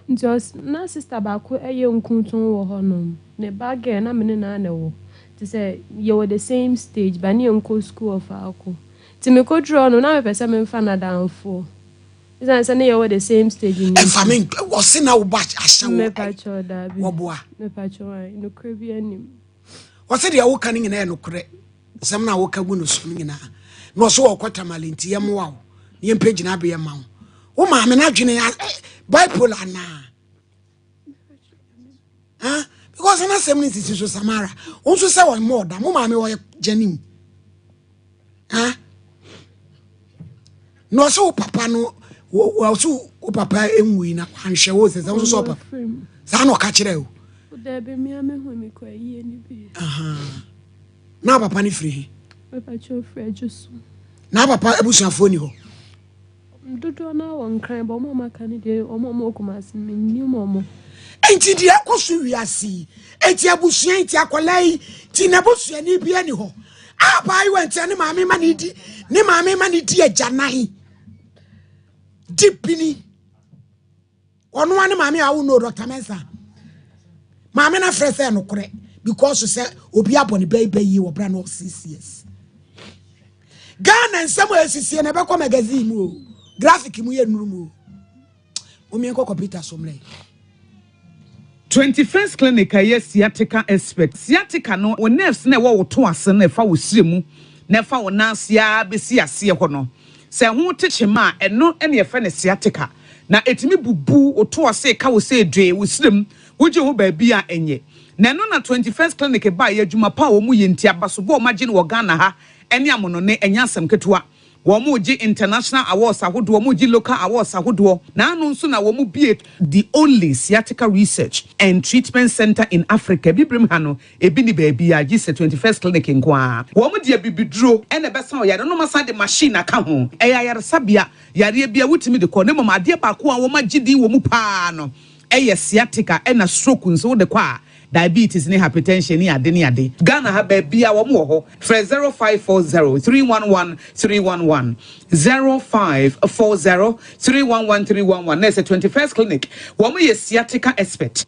Nti ɔs na sista baako ɛyɛ nkuntun wɔ hɔnom. Ne ba girl na me ne no ara na ɛwɔ. Te sɛ yɛwɔ the same stage, but ne yɛnkɔ school wɔ faako. Nti mekoduruu hɔ no, na mepɛ sɛ memfa no adamfoɔ. Esiane sɛ ne yɛwɔ the same stage no nti. Ɛmfa me ɔse na wo ba ahyɛ wo. Mepakyɛw daabi. Wɔboa. Mepakyɛw ae, nokorɛ bi anim. Ɔse deɛ woka no nyinaa yɛ nokorɛ. Nsɛm no a woka gu no so no nyinaa. Na ɔse ɔkɔ Tamale nti yɛmmoa wo. Na yɛmpɛ gyinabeɛ ma wo. Wo maame no adwene bipolar anaa? Huh? Because na asɛm no nsisi so Samara. Wo nso sɛ wɔmmɔ ɔda. Mo maame ɔyɛ gyanim. Huh? Na ɔsɛ wo papa no ɔsɛ wo papa nwui na wanhwɛ wo sɛ sɛ wo nso sɛ ɔpapa. Saa na ɔka kyerɛ o. Dabi mi ame hu mi kɔ ayie ni bi. Na papa no firi he? Papa kyɛ ofiri adwo so. Na papa abusuafoɔ ni hɔ? Dodoɔ no ara wɔ Nkran but wɔn a wɔaka no deɛ wɔn a wɔwɔ Kumasi no mennim wɔn. Enti deɛ ɛkɔ so wiase yi, enti abusua yi, nti akwadaa yi, nti n'abusuani bi ani hɔ. Abaayewa nti ne maame ma ne di, ne maame ma ne di agyanan. Di bini. Ɔno ara ne maame a wo know Dr. Mensah. Maame no afrɛ sɛ nokorɛ because sɛ obi abɔ ne bɛyi bɛyi wɔ bra no 6 years. Ghana nsɛm a ɛsisie na ɛbɛkɔ magazine mu o, graphic mu yɛ nnuru mu o. Momiɛnkɔ computer so mmerɛ. 21st Clinic a ɛyɛ sciatica expert. Sciatica no, wo nerves no a ɛwɔ wo to ase no a ɛfa wo srɛ mu na ɛfa wo nan ase ara bɛsi aseɛ hɔ no, sɛ ɛho te kyema a, ɛno na yɛfrɛ no sciatica. Na ɛtumi bubu wo to ase, ka wo sɛ dwee, wo srɛ mu, wogye ho baabi a ɛnyɛ. Na ɛno na 21st Clinic baeɛ, adwuma pa a wɔyɛ nti, abasobɔ a wɔagye no wɔ Ghana ha ne amonɔne, ɛnyɛ asɛm ketewa. Wɔregye international awards ahodoɔ, wɔregye local awards ahodoɔ. Na ano nso na wɔbue the only sciatica research and treatment centre in Africa. Abibirem ha no, ebi nni baabiara gye sɛ 21st Clinic nko ara. Wɔde abibiduro na ɛbɛsa wo yareɛ na wɔasan de machine aka ho. Ɛyɛ ayaresabea, yareɛ biara wotumi de kɔ. Na mmom adeɛ baako a wɔagye din wɔ mu pa ara no yɛ sciatica ɛna stroke nso wode kɔ a, diabetes ne hypertension ne ade ne ade. Ghana ha baabia wɔn wɔ hɔ. Frɛ 0540 311 311, 0540 311 311 na ɛsɛ 21st Clinic. Wɔn yɛ sciatica expert.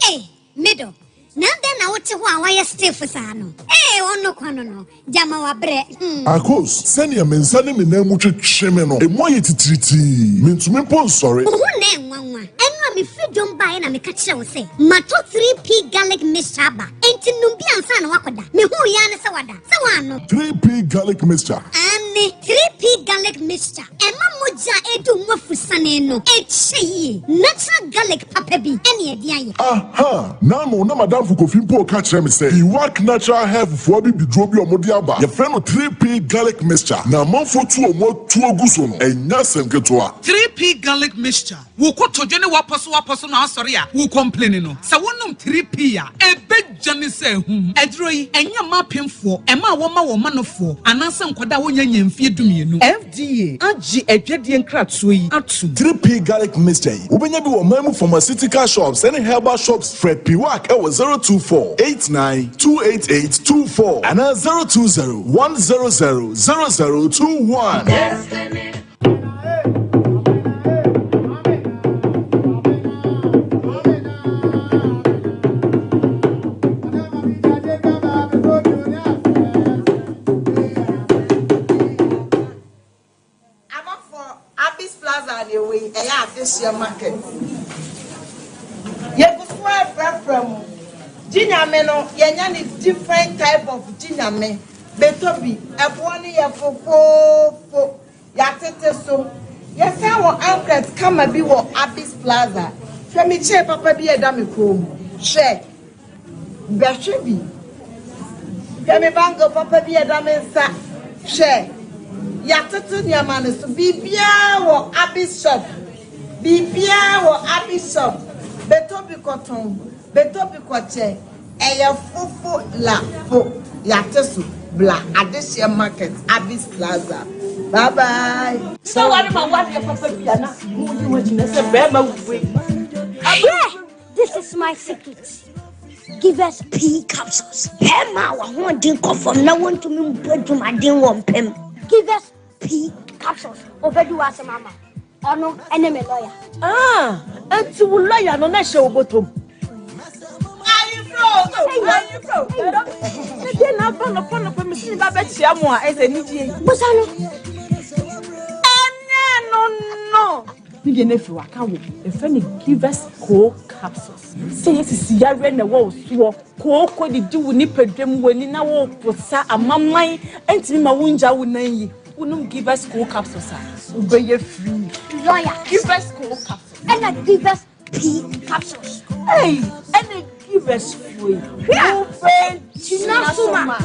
Ei, me dɔ, na adɛn na wote hɔ a woayɛ stiff saa no? Ei, ɔno kwa no no, gyama wabrɛ, hmm. Akos, sɛnea me nsa ne me nan mu twetwe me no, emu ayɛ titiritii. Mintumi mpo nsɔre. Wo ho na ɛnwanwa. Ɛno a mefiri dwom baeɛ na meka kyerɛɛ wo sɛ matɔ 3P garlic mixture aba, enti nom bi ansa na woakɔda. Mehuu yɛ ara ne sɛ wada. Sɛ woannom. 3P garlic mixture. Aane, 3P garlic mixture. Ɛma mogya a ɛdu mu afusane no kyɛ yie. Natural garlic papa bi ne ɛde ayɛ. Aha! N'ano na m'adamfo Kofi mpo reka kyerɛ me sɛ Iwak Natural Health foɔ abibiduro bi a wɔde aba, yɛfrɛ no 3P Garlic Mixture, na amanfoɔ tu wɔn atuo gu so no, ɛnyɛ asɛm ketewa. 3P Garlic Mixture, Wo kotodwe ne w'apɔsowapɔso no asɔre a wo complaini no, sɛ wonom 3P a, ɛbɛgya ne sɛ ahum. Aduro yi, ɛnyɛ mma apemfoɔ, mmaa a wɔma wɔn manofoɔ, anaasɛ nkwadaa a wɔnnya nnya mfeɛ dumienu. FDA agye adwadie nkratoɔ yi atom. 3P Garlic Mixture yi, wobɛnya bi wɔ ɔman mu pharmaceutical shops ne herbal shops. Frɛ Piwak wɔ 024 89 288 24 anaa 020 100 0021. Abɔfoɔ, Abis Plaza na ɛwɔ yi, ɛyɛ adehyeɛ market. Yɛgu so refrɛfrɛ mo. Gye Nyame no, yɛanya ne different type of Gye Nyame. Bɛtɔ bi, ɛboɔ no yɛ fofoofo. Yɛatete so. Yɛsan wɔ ankret kama bi wɔ Abis Plaza. Hwɛ me chain papa bi a ɛda me kɔn mu. Hwɛ. Bɛhwɛ bi. Hwɛ me bangle papa bi a ɛda me nsa. Hwɛ. Yɛatoto nneɛma no so. Biribiara wɔ Abis shop. Biribiara wɔ Abis shop. Bɛtɔ bi kɔtɔn. Bɛtɔ bi kɔkyɛ. Ɛyɛ fofo la fo. Yɛate so. Bla Adehyeɛ Market, Abis Plaza. Bye bye. Sɛ ware ma wadeɛ papa bi a na mo yi ho akyi na sɛ bɛrima wue. Hwɛ! This is my secret. Give us pea capsules. Bɛrima a w'ahoɔden kɔ fam na wontumi mbɔ adwumaden wɔ mpam. Give us pea capsules. Obedi w'asɛm ama wo. Ɔno ne me lawyer. Ah, enti wo lawyer no na ɛhyɛ wo bɔtɔ mu. Ɛdeɛ na aba nɔpa nɔpa mesi ne ba bɛkyia mo a ɛsɛ anigye yi. Busa no. Ɛnyɛ no no. Ne deɛ no afiri waka wo yɛfrɛ no givers co capsules sɛ yɛsisi yareɛ na ɛwɔ wo soɔ kooko didi wo nipadwa mu w'ani na woposa amaman ntumi ma wongya wo nan yi wonom givers co capsules a wobɛyɛ free. Lawyer. Givers co capsules. Ɛna givers P capsules. Ei, ɛne givers foɔ yi. Wobɛgyina so ma.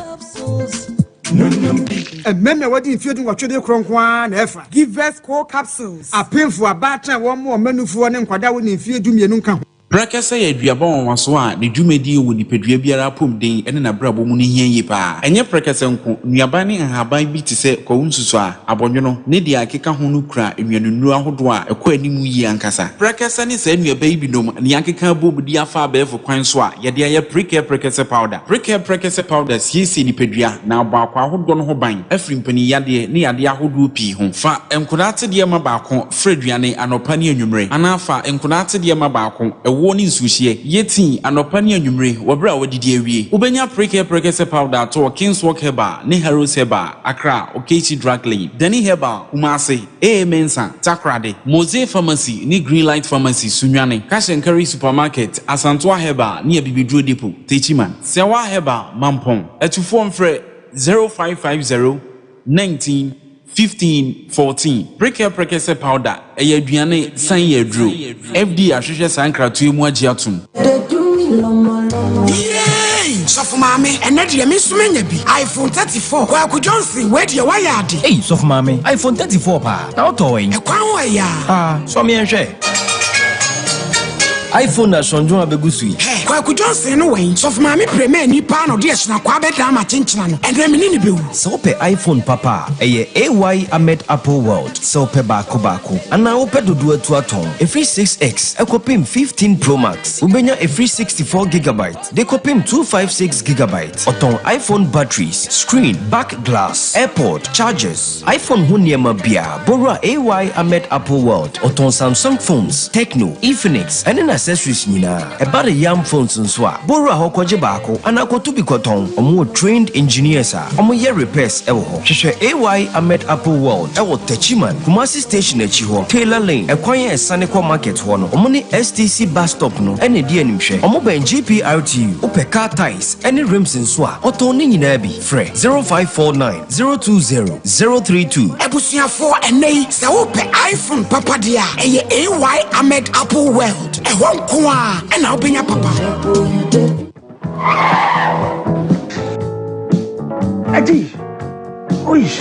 Mmarima a wɔadi mfeɛ dunwɔtwe de korɔ nko ara na ɛfa. Givers Co Capsules. Apemfo, abaatan a wɔmmoa wɔn mma nufoɔ ne nkwadaa a wɔnni mfeɛ dumienu nka ho. Prɛkɛsɛ yɛ aduaba nwanwaso a ne dwumadi wɔ nipadua biara apɔmuden ne n'abrabɔ mu no hia yie paa. Ɛnyɛ prɛkɛsɛ nko, nnuaba ne nhaban bi te sɛ kwawu nsusuaa, abɔnwono, ne deɛ ɛkeka ho no kura nnuanennuro ahodoɔ a ɛkɔ anim yie ankasa. Prɛkɛsɛ ne saa nnuaba yi binom na yɛakeka abom de afa abɛɛfo kwan so a yɛde ayɛ Prekɛ Prɛkɛsɛ Powder. Prekɛ Prɛkɛsɛ Powder siesie nipadua na abɔ akwaa ahodoɔ no ho ban afiri mpaninyadeɛ ne yadeɛ ahodoɔ pii ho. Fa nkodaa atedeɛ ma baako fra aduane anɔpa ne anwummere anaa fa nkodaa atedeɛ ma baako, ɛwoɔ ne nsuohyeɛ, yɛ tii anɔpa ne anwummere wɔ berɛ a woadidi awie. Wobɛnya Prekɛ Prɛkɛsɛ Powder atɔ wɔ Kingswalk Herbal ne Harrods Herbal, Accra, Okaishie Drug Lane, Danny Herbal, Kumasi, AA Mensah, Takoradi, Mose Pharmacy ne Greenlight Pharmacy, Sunyani, Cash and Carry Supermarket, Asantoa Herbal ne Abibiduro Depot, Techiman, Sewa Herbal, Mampong. Atufoɔ mfrɛ 0550 19 15 14. Prekɛ Prekɛsɛ Powder, ɛyɛ aduane san yɛ aduro. FDA ahwehwɛ saa nkratoɔ yi mu agye atom. Yay! Sɔfo maame, ɛnɛ deɛ me nso manya bi. iPhone 34. Kwaku Johnson, wei deɛ woayɛ ade. Ei, sɔfo maame, iPhone 34 paa. Na wotɔɔ wɛn? Ɛkwan ho ɛyɛ a. Ah, sɔ me nhwɛ. iPhone na sɔndwon abegu so yi. Hɛ, Kwaku Johnson no wɛn? Sɔfo maame premani paa na ɔde ahyinakwaa bɛdaa m'akyenkyena no. Ɛnɛ me ne no bɛwu. Sɛ wopɛ iPhone papa a, ɛyɛ AY Ahmed Apple World. Sɛ wopɛ baako baako anaa wopɛ dodoɔ atu atɔn, ɛfiri 6X kɔpem 15 Pro Max, wobɛnya ɛfiri 64 gigabyte de kɔpem 256 gigabyte. Ɔtɔn iPhone batteries, screen, back glass, AirPod, chargers, iPhone ho nneɛma biara. Bɔwura AY Ahmed Apple World. Ɔtɔn Samsung phones, Tecno, Infinix, ɛne n'accessories nyinaa. Ɛba ne yam phones nso a, bɔwura hɔ kɔgye baako anaa kɔto bi kɔtɔn. Wɔwɔ trained engineers a wɔyɛ repairs wɔ hɔ. Hwehwɛ AY Ahmed Apple World wɔ Techiman, Kumasi station akyi hɔ, Taylor Lane, ɛkwan a ɛsane kɔ market hɔ no. Wɔne STC bus stop no na ɛdi animhwɛ. Wɔbɛn GPRTU. Wopɛ car tyres ne rims nso a, ɔtɔn ne nyinaa bi. Frɛ 0549 020 032. Abusuafoɔ, ɛnnɛ yi sɛ wopɛ iPhone papa deɛ a, ɛyɛ AY Ahmed Apple World. Ɛhɔ nko ara na wobɛnya papa. Adi, oish.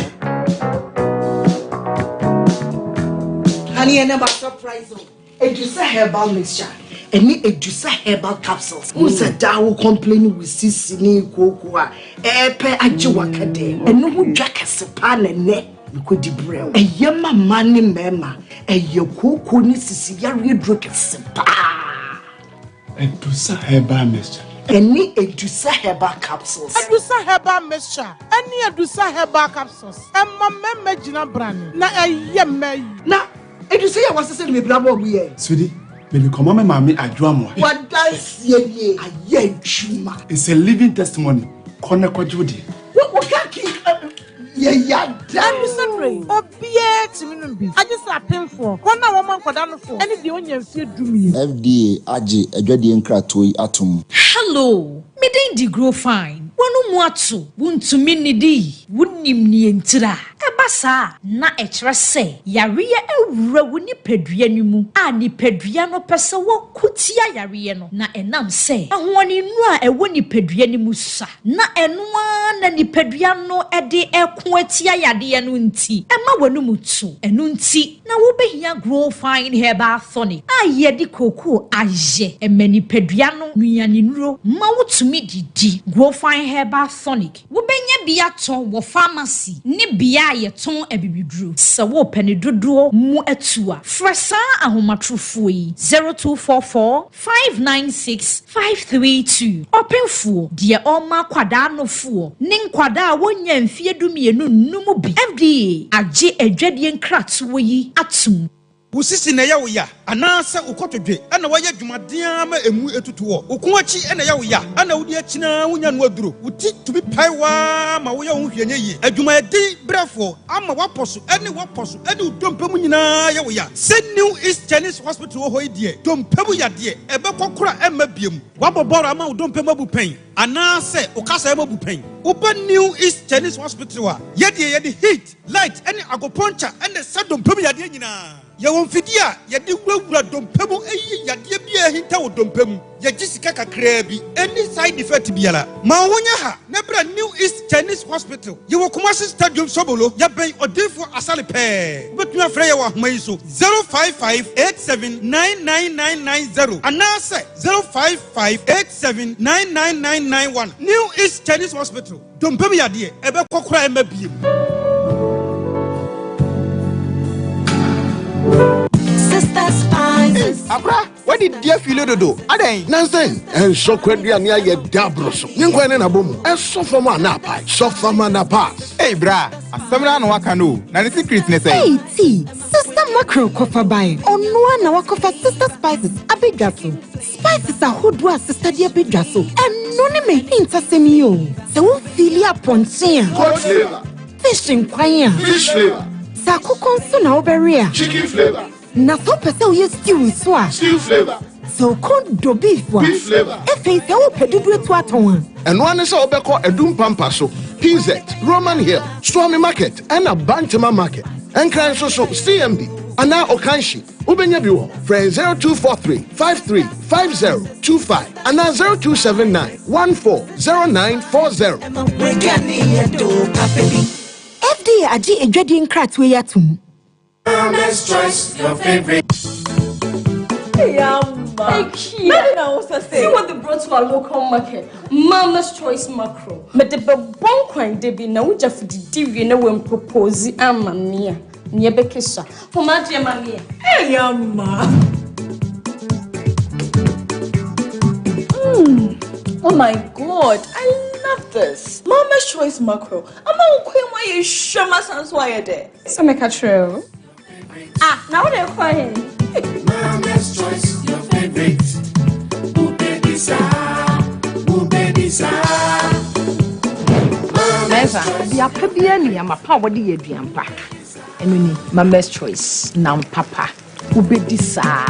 Honey, and about surprise. Edusa herbal mixture ɛne Edusa herbal capsules. Wohu sɛ daa wo complain wo sisi ne kooko a ɛɛpɛ agye waka dɛ. Ɛno ho dwa kɛse paa na ɛnɛ mekɔdi brɛ wo. Ɛyɛ ma mmaa ne mmarima. Ɛyɛ kooko ne sisi yareɛ duro kɛse paa. Edusa herbal mixture. Ɛne Edusa herbal capsules. Edusa herbal mixture ɛne Edusa herbal capsules ɛma mmarima gyina brane na ɛyɛ mmaa yi. Na Edu sɛ yɛ wasese no mebra bɔ ɔmo yɛ. Sweetie, mede kɔma me maame Adwo Amoah. Wadanseɛ nie, ayɛ adwuma. It's a living testimony, kɔ na kɔgye wo deɛ. Wo wo ka ki yɛ yada. Ɛno sɛ berɛ yi, obiara tumi nom bi, agye sɛ apemfoɔ, wɔn a wɔma nkwadaa nofoɔ, ne deɛ ɔnnya mfeɛ dumienu. FDA agye adwadie nkratoɔ yi atom. Hello, me din de Grow Fine. W'ano mu ato, wuntumi nnidi, wunim nea entira. Ɛba saa a, na ɛkyerɛ sɛ yareɛ awura wo nipadua no mu a nipadua no pɛ sɛ wɔko tia yareɛ no, na ɛnam sɛ ahoɔdennuro a ɛwɔ nipadua no mu sua, na ɛno ara na nipadua no de reko atia yadeɛ no nti, ɛma w'anum to. Ɛno nti na wobɛhia Grow Fine Herbal Tonic a yɛde kookoo ayɛ. Ɛma nipadua no nnuanennuro ma wotumi didi. Grow Fine Herbal Tonic. Wobɛnya bi atɔ wɔ pharmacy ne bea a yɛtɔn. wɔtɔn abibiduro. Sɛ worepɛ ne dodoɔ mu atu a, frɛ saa ahomatorofoɔ yi, 0244 596 532. Ɔpemfoɔ, deɛ ɔrema akwadaa nofoɔ ne nkwadaa a wɔnnya mfeɛ dumienu nnom bi. FDA agye adwadie nkratoɔ yi atom. Wo sisi na ɛyɛ wo ya anaasɛ wo kotodwe na woayɛ adwumaden ara ma emu atutu hɔ? Wo kɔn akyi na ɛyɛ wo ya na wode akyini ara wunnya no aduro? Wo ti tumi pae wo ara ma woyɛ wo ho hwee nyɛ yie? Adwumayɛden brɛfoɔ ama w'apɔ so ne w'apɔ so ne wo dompe mu nyinaa yɛ wo ya? Sɛ New East Chinese Hospital wɔ hɔ yi deɛ, dompe mu yadeɛ, ɛbɛkɔ koro a ɛmma biom. Woabɔ bɔɔl ama wo dompe mu abu pɛn anaasɛ wo kasaeɛ mu abu pɛn? Woba New East Chinese Hospital a, yɛdeɛ yɛde heat, Light ne agoponkyɛ na ɛsa dompe mu yadeɛ nyinaa. Yɛwɔ mfidie a yɛde wurawura dompe mu yi yadeɛ biara a ahinta wɔ dompe mu. Yɛgye sika kakraa bi. Ɛnni side effect biara. Ma wo ho nyɛ ha na bra New East Chinese Hospital. Yɛwɔ Kumasi Stadium Sobolo. Yɛbɛn Odiyifoɔ Asare pɛɛ. Wobɛtumi afrɛ yɛn wɔ ahoma yi so, 0558799990 anaasɛ 0558799991. New East Chinese Hospital. Dompe mu yadeɛ, ɛbɛkɔ koraa ɛmma biem. Akora, wadi di afile dodo. Adɛn? Nansen, ɛnsɔ kwaduane ayɛ da aboro so. Ne nkwan ne n'abɔ mu. Ɛsɔ fam a na apae. Sɔ fam a na pass. Ei bra, asɛm no ara na waka no o. Na ne secret ne sɛn? Ei tea, Sister Mackerel kɔfa bae. Ɔno ara na wakɔfa Sister Spices abɛdwa so. Spices ahodoɔ a sesa de abɛdwa so, ɛno ne m'ahintasɛm yi o. Sɛ wo feeli apɔnkye a. Goat flavour. Fish nkwan a. Fish flavour. Sɛ akokɔ nso na wobɛwe a. Chicken flavour. Na sɛ wopɛ sɛ woyɛ stew nso a. Stew flavour. Sɛ wo kɔn dɔ beef a. Beef flavour. Afei sɛ wopɛ dodoɔ atu atɔn a. Ɛno ara ne sɛ wobɛkɔ Adum Pampa so, PZ, Roman Hill, Suame Market ɛna Bantama Market. Nkran nso so, CMB anaa Okanshi. Wobɛnya bi wɔ hɔ. Frɛ 0243 53 50 25 anaa 0279 14 0940. FDA agye adwadie nkratoɔ yi atom. Mama's Choice, your favorite. Hey, See what they brought to our local market. Mama's Choice Macro. Me de be bon kwan de bi na wogya fididi wie na wem propose ama me a. Nea ɛbɛkesa. Fom adeɛ ma me ɛ. Hey, ama. Mm. Oh my god, I love this. Mama's Choice Macro. Ama wo kwan mu ayɛ hwam asan so ayɛ dɛ. Sɛ meka kyerɛ o. Ah, na wo de kɔ he? Mama's Choice, your favorite. Ooh, baby, sa. Ooh, baby, sa. Mɛnsa, aduapa biara ni ama pa a wɔde yɛ aduan pa. Ɛno ni Mama's Choice nam papa. Wobɛdi saa.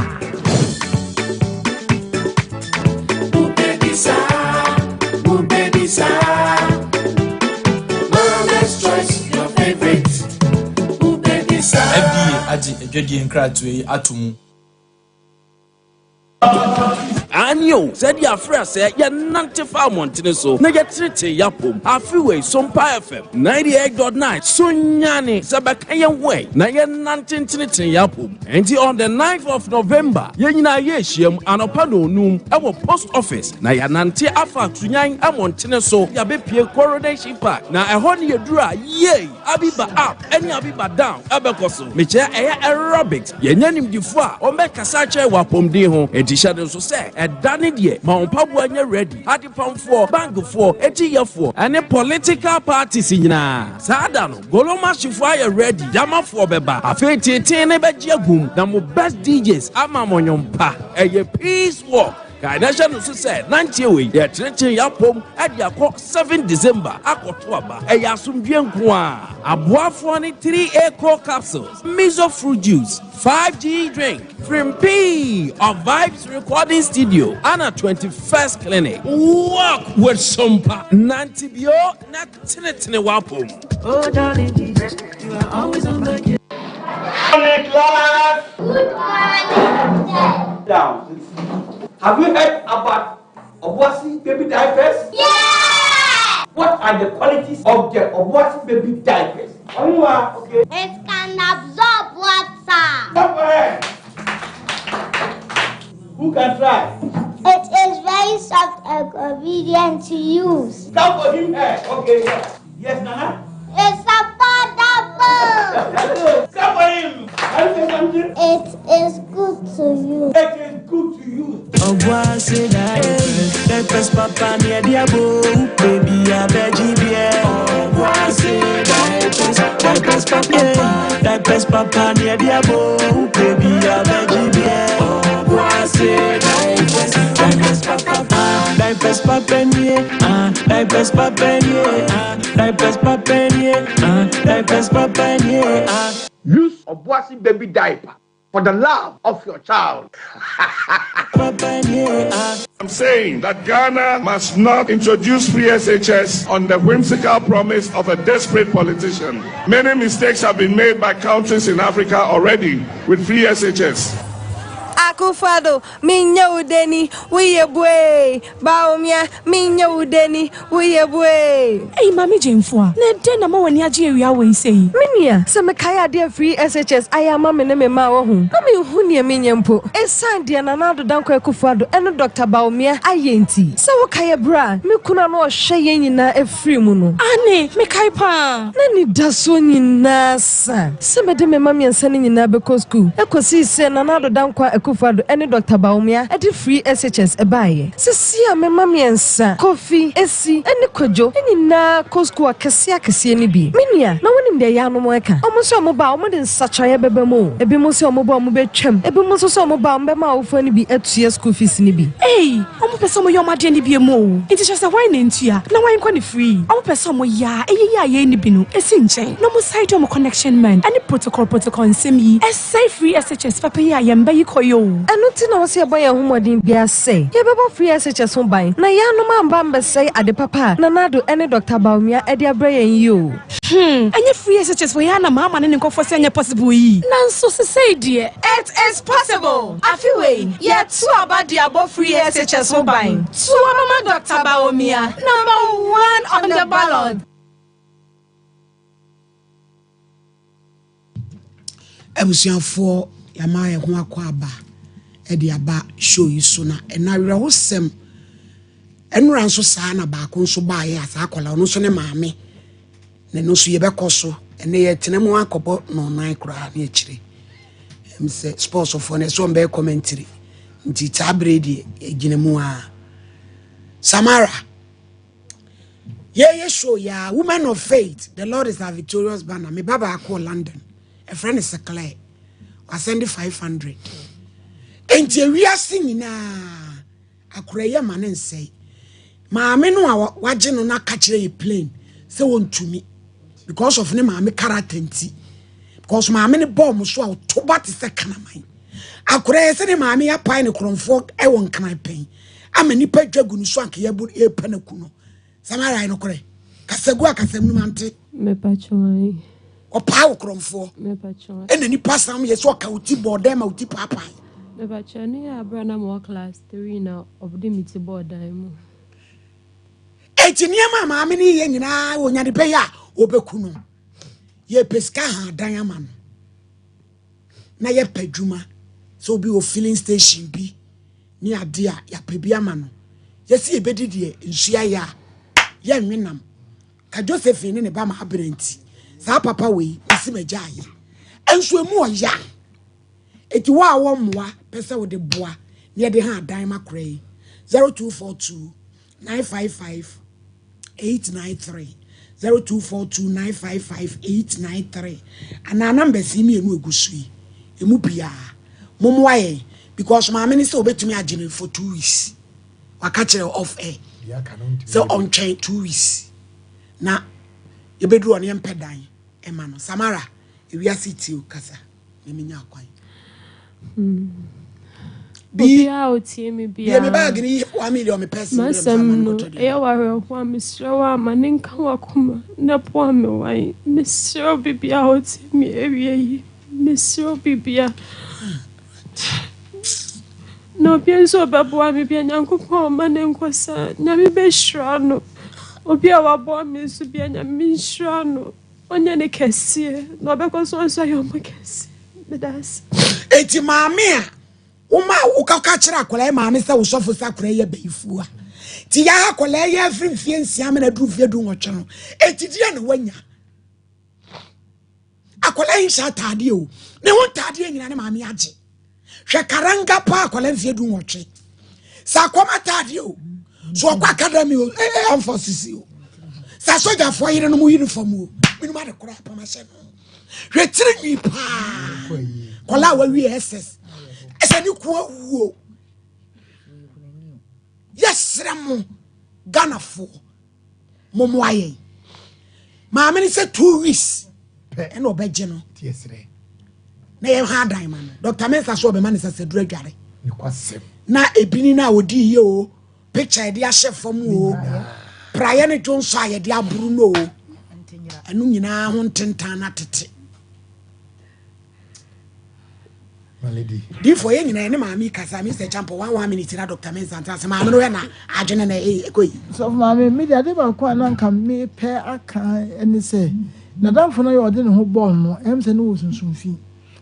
Wobɛdi saa. Wobɛdi saa. Mama's Choice, your favorite. Wobɛdi saa. FDA agye adwadie nkratoɔ yi ato mu. Aane o, sɛdeɛ afrɛ sɛ yɛnante fa mmɔntene so na yɛtenetene yɛn apom. Afe wei, Sompa FM 98.9 so nyane sɛ bɛka yɛn ho ɛ na yɛnnante ntenetene yɛn apom. Enti on the 9th of November, yɛn nyinaa yɛrehyiam anɔpa nnɔnnum wɔ Post Office na yɛanante afa Sunyani mmɔntene so de abɛpue Coronation Park. Na ɛhɔ ne yɛduru a, yei! Abiba up ne Abiba down bɛkɔ so. Mekyerɛ ɛyɛ aerobics. Yɛanya animdefo a wɔbɛkasa akyerɛ wɔ apɔmuden ho. Enti hyɛ no nso sɛ ɛda no deɛ ma wo mpaboa nyɛ ready. Adepamfoɔ, bankfoɔ, akyiyɛfoɔ ne political parties nyinaa saa da no Golomashifoɔ ayɛ ready. Gyamafoɔ bɛba. Afei teetee no bɛgye agum na mo best DJs ama mo nnwom pa. Ɛyɛ peace walk. Kae na hyɛ no nso sɛ nanteɛ wei yɛtenetene yɛn apɔm de akɔ 7 December akɔto aba. Ɛyɛ asomdwoeɛ nko ara. Aboafoɔ ne 3A Core Capsules, Mizo Fruit Juice, 5G Drink, Frimpii of Vibes Recording Studio, ana 21st Clinic. Walk with Sompa. Nante bio na tenetene w'apɔm. Oh, darling Jesus, you are always on the Morning, class. Good morning, sir. Down. Have you heard about Obuasi baby diapers? Yeah! What are the qualities of the Obuasi baby diapers? Onwa, okay. It can absorb water. Clap for her. Who can try? It is very soft and convenient to use. Clap for him. Her. Okay, yes. Yes, Nana? It's affordable. Clap for him. Can you say something? It is good to you. It is good to you. Obuasi diapers, diapers papa near diabo, baby a veggie beer. Obuasi diapers, diapers papa, diapers papa near diabo, baby a veggie beer. Obuasi diapers, diapers papa, diapers papa near, ah, diapers papa near, ah, diapers papa near, ah, diapers papa near, ah. Use Obuasi baby diaper for the love of your child. I'm saying that Ghana must not introduce free SHS on the whimsical promise of a desperate politician. Many mistakes have been made by countries in Africa already with free SHS. Akufo-Addo, minya wo deni, woyɛ buee. Bawumia, minya wo deni, woyɛ buee. Ei Maame Gyamfua, na ɛdɛn na ama w'ani agye awia wei sei? Me nua, sɛ mekae adeɛ a free SHS ayɛ ama me ne me mma a wahu, na menhu nea menyɛ mpo. Esiane deɛ Nana Addo Dankwa Akufo-Addo ne Dɔkta Bawumia ayɛ nti. Sɛ wokae ɛberɛ a me kunu a na ɔhwɛ yɛn nyinaa firii mu no. Aane, mekae paa. Na anidasoɔ nyinaa sa sɛ mede me mma mmiɛnsa no nyinaa bɛkɔ sukuu, kɔsii sɛ Nana Addo Dankwa Akufo-Addo ne Dɔkta Bawumia de free SHS baeɛ. Seesei a me mma mmiɛnsa, Kofi, Esi ne Kwadwo nyinaa kɔ sukuu akɛseɛ akɛseɛ no bi. Me nua, na wonim deɛ yaanom reka? Wɔn se wɔba a, wɔde nsakyeraeɛ bɛba mu o. Ebinom se wɔba a wɔbɛtwam, ebinom nso sɛ wɔba a wɔbɛma awofoɔ no bi atua sukuu fees no bi. Ei! Ɔmo pɛ sɛ ɔmo yɛ ɔmo adeɛ no biom oo, nti kyerɛ sɛ hwan na ntua na hwan nkɔ no free? Ɔmo pɛ sɛ ɔmo yɛ a ɛyɛ yi a yɛn nni bi no si nkyɛn na ɔmo san de ɔmo connection man ɛne protocol protocol nsɛm yi ɛsɛe free SHS papa yi a yɛn mma yi kɔ yi oo. Ɛno nti na ɛwɔ sɛ yɛbɔ yɛn ho mmɔden biara sɛ yɛbɛbɔ free SHS ho ban na yɛanom amba ammɛsɛe ade papa a Nana Addo ne Dɔkta Bawumia de abrɛ yɛn yi oo. Hmm, ɛnyɛ free SHS wei ara na Mahama ne ne nkurɔfoɔ sɛ ɛnyɛ possible yi? Nanso sesei deɛ. It is possible! Afe wei, yɛto aba de abɔ free SHS ho ban. To aba ma Dɔkta Bawumia, number one on the ballot. Abusuafoɔ yɛama yɛn ho akɔ aba de aba show yi so na ɛna awerɛhosɛm ɛnora nso saa na baako nso baeɛ a saa akwadaa ɔno nso ne maame na ɛno nso yɛbɛkɔ so ɛnɛ yɛtena mu akɔbɔ nɔnan koraa ne akyire ɛm sɛ sportsfoɔ no ɛsɛ wɔn bɛyɛ commentary nti saa bere deɛ yɛgyina mu a Samara Yɛyɛ show yi a, Women of Faith, The Lord is our Victorious Banner. Me ba baako wɔ London. Ɛfrɛ no Seclair. Wasɛnde 500. Enti ewiase nyinaa akora yɛ ma ne nsɛe. Maame no a wagye no no aka kyerɛ yɛ plain sɛ wɔntumi because of ne maame character nti. Because maame no bɔɔ mo so a ɔto ba te sɛ kraman. Akora yɛ sɛ ne maame apae ne korɔmfoɔ wɔ nkran pɛn. ama nipa dwa gu no so anka yɛbu yɛpɛ no ku no samara ayɛ nokorɛ kasagu a kasam no mante ɔpaa wo korɔmfoɔ ɛna nipa sam yɛ sɛ ɔka wo ti bɔɔ dɛn ma wo ti paapae mepakyɛ ne yɛ aberɛ na mewɔ class 3 na ɔde me ti bɔɔ dan mu enti nneɛma a maame no yɛ nyinaa ɔnya ne bɛyɛ a ɔbɛku no yɛpɛ sika ha dan ama no na yɛpɛ adwuma sɛ obi wɔ filling station bi ne adeɛ a yɛapɛ bi ama no yɛsi yɛbɛdi deɛ nsuo ayɛ a yɛnwe nam ka Josephine ne ne ba ma abena nti saa papa wei mesi magya ayɛ nso emu ɔya eti wo a wɔmmoa pɛ sɛ wode boa ne yɛde ha adan ma kora yi 0242 955 893 0242 955 893 anaa numbers yi mmienu egu so yi emu biara mommoa yɛn because maame ne sɛ obetumi agye no for 2 weeks waka kyerɛ off air sɛ ɔntwɛn 2 weeks na yɛbɛduru ɔne yɛmpɛ dan ɛma no. Samara, ewiase tie o, kasa na menya akwan. Obiara a otie me bie me biara. Bag ni 1 million me pɛsi. M'asɛm no ɛyɛ w'awerɛhoɔ a mesrɛ wo ama ne nka w'akoma na boa me wan. Mesrɛ wo biribiara a otie me awie yi. Mesrɛ wo biribiara. Na obi nso a ɔbɛboa me bia Nyankopɔn ɔma ne nkɔ saa. Nyame bɛhyira no. Obi a waboa me nso bia Nyame nhyira no. Ɔnyɛ ne kɛseɛ na ɔbɛkɔ so nso ayɛ ɔmo kɛseɛ. Meda ase. Eti maame a woma wokaka kyerɛ akwadaa yi maame sɛ wosɔfo sɛ akwadaa yi yɛ bɛyifuo a ti yɛ akwadaa yi afiri mfie 6 ama na aduru mfie 18 no eti deɛ na wanya. Akwadaa yi nhyɛ ataadeɛ o. Ne ho ntaadeɛ nyina ne maame agye. Hwɛ karanga paa akwadaa mfeɛ 18. Sɛ akɔm ataadeɛ o. So ɔkɔ academy o. Ɛɛ eh, amfa sisi o. Sɛ asogyafoɔ yere no mu uniform o. Minum ade koraa apam ahyɛ no. Hwɛ tiri nwi paa. Kɔla a wawie SS. Ɛsɛ ne kuo awuo. Yɛsrɛ mo Ghanafoɔ. Mommoa yɛn. Maame no sɛ 2 weeks ɛna ɔbɛgye no na yɛha adan ma no. Dr. Mensa so ɔbɛma no sasaduru adware na ebini no a ɔdi yie o, picture yɛde ahyɛ fam o, praeɛ no dwonso a yɛde aboro no o, ɛno nyinaa ho ntentan no atete. Difoɔ yɛ nyinaa ne maame kasa. Mr. Champo, one one minute na Dr. Mensa ntena sɛ maame no yɛ na adwene na ɛkɔ yi. Sɔfo maame, me de ade baako a na nka mepɛ aka ne sɛ, n'adamfo no yɛ ɔde ne ho bɔɔ no, ɛm sɛ ne wɔ sunsum fi.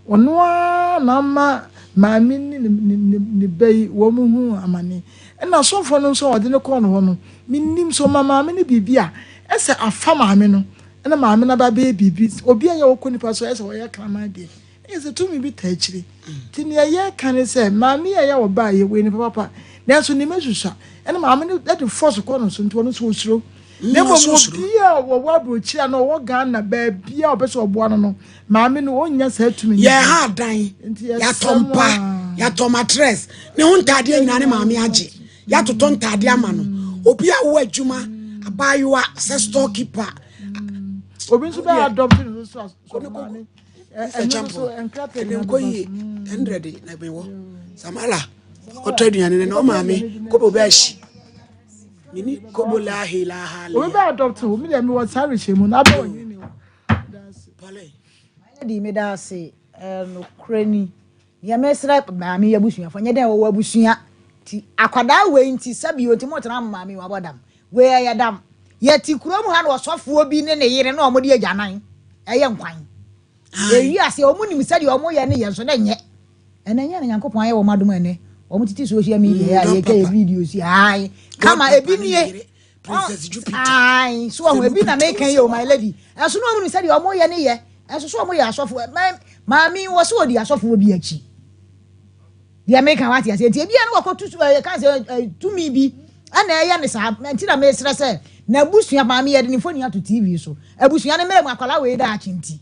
Ɔno ara na ama maame ne ne ba yi wɔn hu amane. Ɛna asɔfoɔ no nso a ɔde no kɔɔ no hɔ no, menim sɛ ɔma maame no biribi a ɛsɛ afa maame no, ɛna maame no aba bɛyɛ biribi. Obi a yɛ ɔkɔ nipa so ɛsɛ ɔyɛ kraman deɛ. Ɛyɛ sɛ tumi bi taa akyire. Nti nea yɛreka ne sɛ, maame yi a ɛyɛ ɔbaa yi, ɔyɛ nipa papa. Nanso ne mma susua. Ɛna maame no de force kɔ no so, nti ɔno nso ɔsuro. Na mmom obi a ɔwɔ aburokyire anaa ɔwɔ Ghana, baabi a ɔpɛ sɛ ɔboa no no, maame no ɔnnya saa tumi no. Yɛha adan, yɛatɔ mpa, yɛatɔ mattress, ne ho ntaadeɛ nyinaa ne maame agye. Yɛatotɔ ntaadeɛ ama no. Obi a wɔ adwuma, abaayewa sɛ storekeeper. Obi nso bɛ adopt no nso so maame. Mr. Champo, ɛnɛ nkɔ yie, ɛndrɛ de na mewɔ. Samala, ɔtɔ aduane no na ɔmaame kobo bɛ ahyi. Mini kobo lahi laha. Obi bɛ adopt wo, mi deɛ mewɔ saa rehyɛ mu na abɛ wɔ nyini o. Pale. Di me da ase nokorɛ ni. Deɛ mesrɛ maame yi abusuafoɔ nyɛ dɛn wɔwɔ abusua ti akwadaa wei nti sɛbi o nti mo tena maame wabɔ dam wei ɛyɛ dam yɛte kurom ha na ɔsɔfoɔ bi ne ne yere na wɔn de agyanan ɛyɛ nkwan ewi ase wɔn nim sɛdeɛ wɔn yɛ ne yɛ nso na nyɛ ɛnɛ nyɛ na Nyankopɔn ayɛ wɔn adom ɛnɛ wɔn tete social media yɛ a yɛtwa yɛ videos yi ae kama ebi nie. Princess Jupiter. Ayi so ɔho ebi na meka yi o my lady. Ɛso na ɔmo nim sɛdeɛ ɔmo yɛ ne yɛ. Ɛso so ɔmo yɛ asɔfo. Maame wɔ so ɔdi asɔfoɔ bi akyi. Deɛ meka wate aseɛ nti ebi a no wɔkɔ tu ɛyɛ kan sɛ tumi bi ɛna ɛyɛ ne saa nti na mesrɛ sɛ n'abusua maame yɛde ne mfoni ato TV so. Abusua no mmerɛ mu akwadaa wei daakye nti.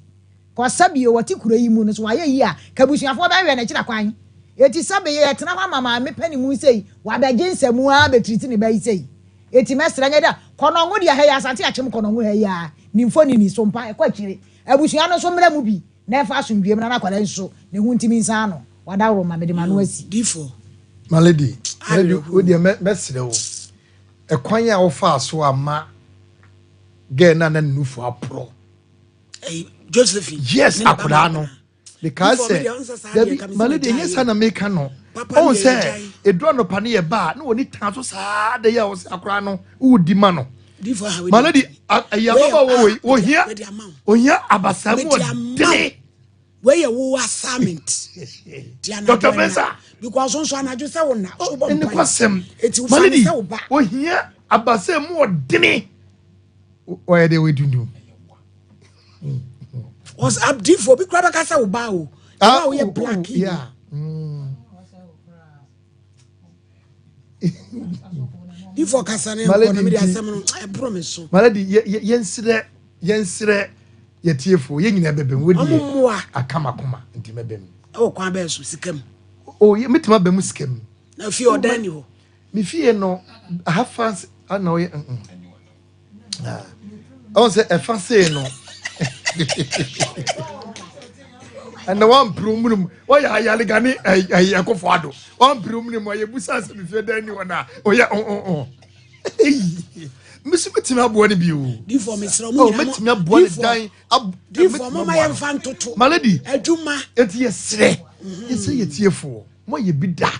Kɔ sɛbi o, wɔte kuro yi mu no so wayɛ yie a, ka abusuafoɔ bɛhwɛ n'akyira kwan. Eti sɛbi yɛtena hɔ ama maame pɛ ne mu sei, wabɛgye nsamu ara bɛtiriti ne ba yi sei. Eti mɛsrɛ nyɛ dɛ, kɔnɔngo deɛ ha yi Asante Akyem kɔnɔngo ha yi ara, ne mfonini so mpa ɛkɔ akyire. Abusua no nso mmra mu bi na ɛmfa asomdwoeɛ mmra na akwadaa yi nso ne ho ntumi nsan ano. Wadaworo ma mede m'ano asi. Difoɔ. My lady, my lady, wo deɛ mɛ mɛsrɛ wo, ɛkwan a wofaa so ama girl no a na ne nufu aporɔ. Josephine. Yes, akwadaa no. Because sɛ dabi my lady ɛnyɛ saa na meka no. Ɔn sɛ edu anɔpa ne yɛ ba a na wɔn tan so saa de yɛ a ɔsɛ akwadaa no wodi ma no. My lady ɛyɛ ababaawa wɔ yi ohia ohia abasa mu ɔdene. Wei yɛ wo assignment. Dr. Mensah. Because nso anadwo sɛ wo na so bɔ mpa. Ɛne Eti wo fa ne sɛ wo ba. Ohia abasa mu ɔdene. Ɔyɛ de wei tuntum. Ɔs abdifo obi kura bɛka sɛ wo ba o. Ah, woyɛ oh, black. Oh, yeah. Difo kasa ne nkɔ na mede asɛm no ɛboro me so. Malady yɛnsrɛ yɛnsrɛ yɛtiefo yɛn nyinaa bɛbɛm wo deɛ aka makoma nti mɛbɛm. Ɛwɔ kwan bɛn so sika mu? O metumi abɛm sika mu. Na fie ɔdan ni hɔ. Me fie no aha fans ana ɔyɛ ɔn sɛ ɛfa sei no ɛnna wampere mu mu wɔyɛ ayalega ne ɛyɛ ɛkɔfo ado wampere mu mu ɔyɛ busa sɛ me fie dan ni hɔ na ɔyɛ ɔn ɔn mesi mɛtumi aboa no bi o difoɔ mesrɛ mo nyinaa mɛtumi aboa no dan difoɔ mo ma yɛmfa ntoto my lady adwuma eti yɛsrɛ yɛsrɛ yɛtiefoɔ mo ayɛ bi da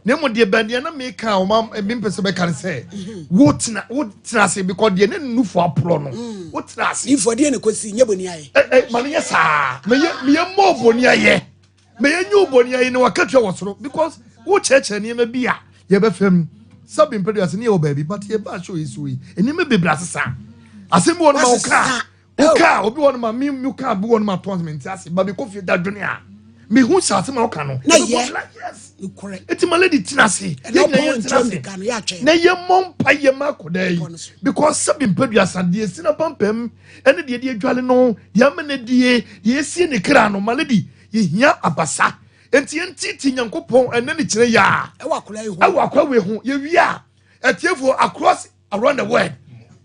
na mmom deɛ bɛn deɛ na meka a ɔma mempɛ sɛ bɛka no sɛ wotena wotena ase because deɛ ne nufo aporɔ no wotena ase. Ifo deɛ ne kɔsi nyɛ bɔni ayɛ. Ɛ ɛ ma no yɛ saa meyɛ meyɛ mmɔ bɔni ayɛ meyɛ nyɛ bɔni ayɛ na wakatua wɔ soro because wokyerɛkyerɛ nneɛma bi a yɛbɛfam sɛbi mpɛ do ase ne yɛwɔ baabi but yɛba show yi so yi nneɛma bebree asesa asɛm bi wɔ no ma wo kaa. Wo kaa obi wɔ no ma me me kaa bi wɔ no ma tɔn me nti ase ba me kɔ fie da dwene a me hu sɛ asɛm a ɔka no. Na yɛ nokorɛ. Eti ma lady tena ase. Ɛna ɔpɔn nkyɛn mmirika no yɛ atwɛn. Na yɛ mmɔ mpa yɛ ma akɔda yi because sɛbi mpadua deɛ esi na pampam ɛne deɛ deɛ adwale no deɛ ama no die deɛ esie ne kra no ma lady yɛhia abasa nti yɛntiti nyankopɔn ɛnɛ ne kyerɛ yɛ a ɛwɔ akɔda yi ho ɛwɔ akɔda wei ho yɛwie a atiefoɔ across around the world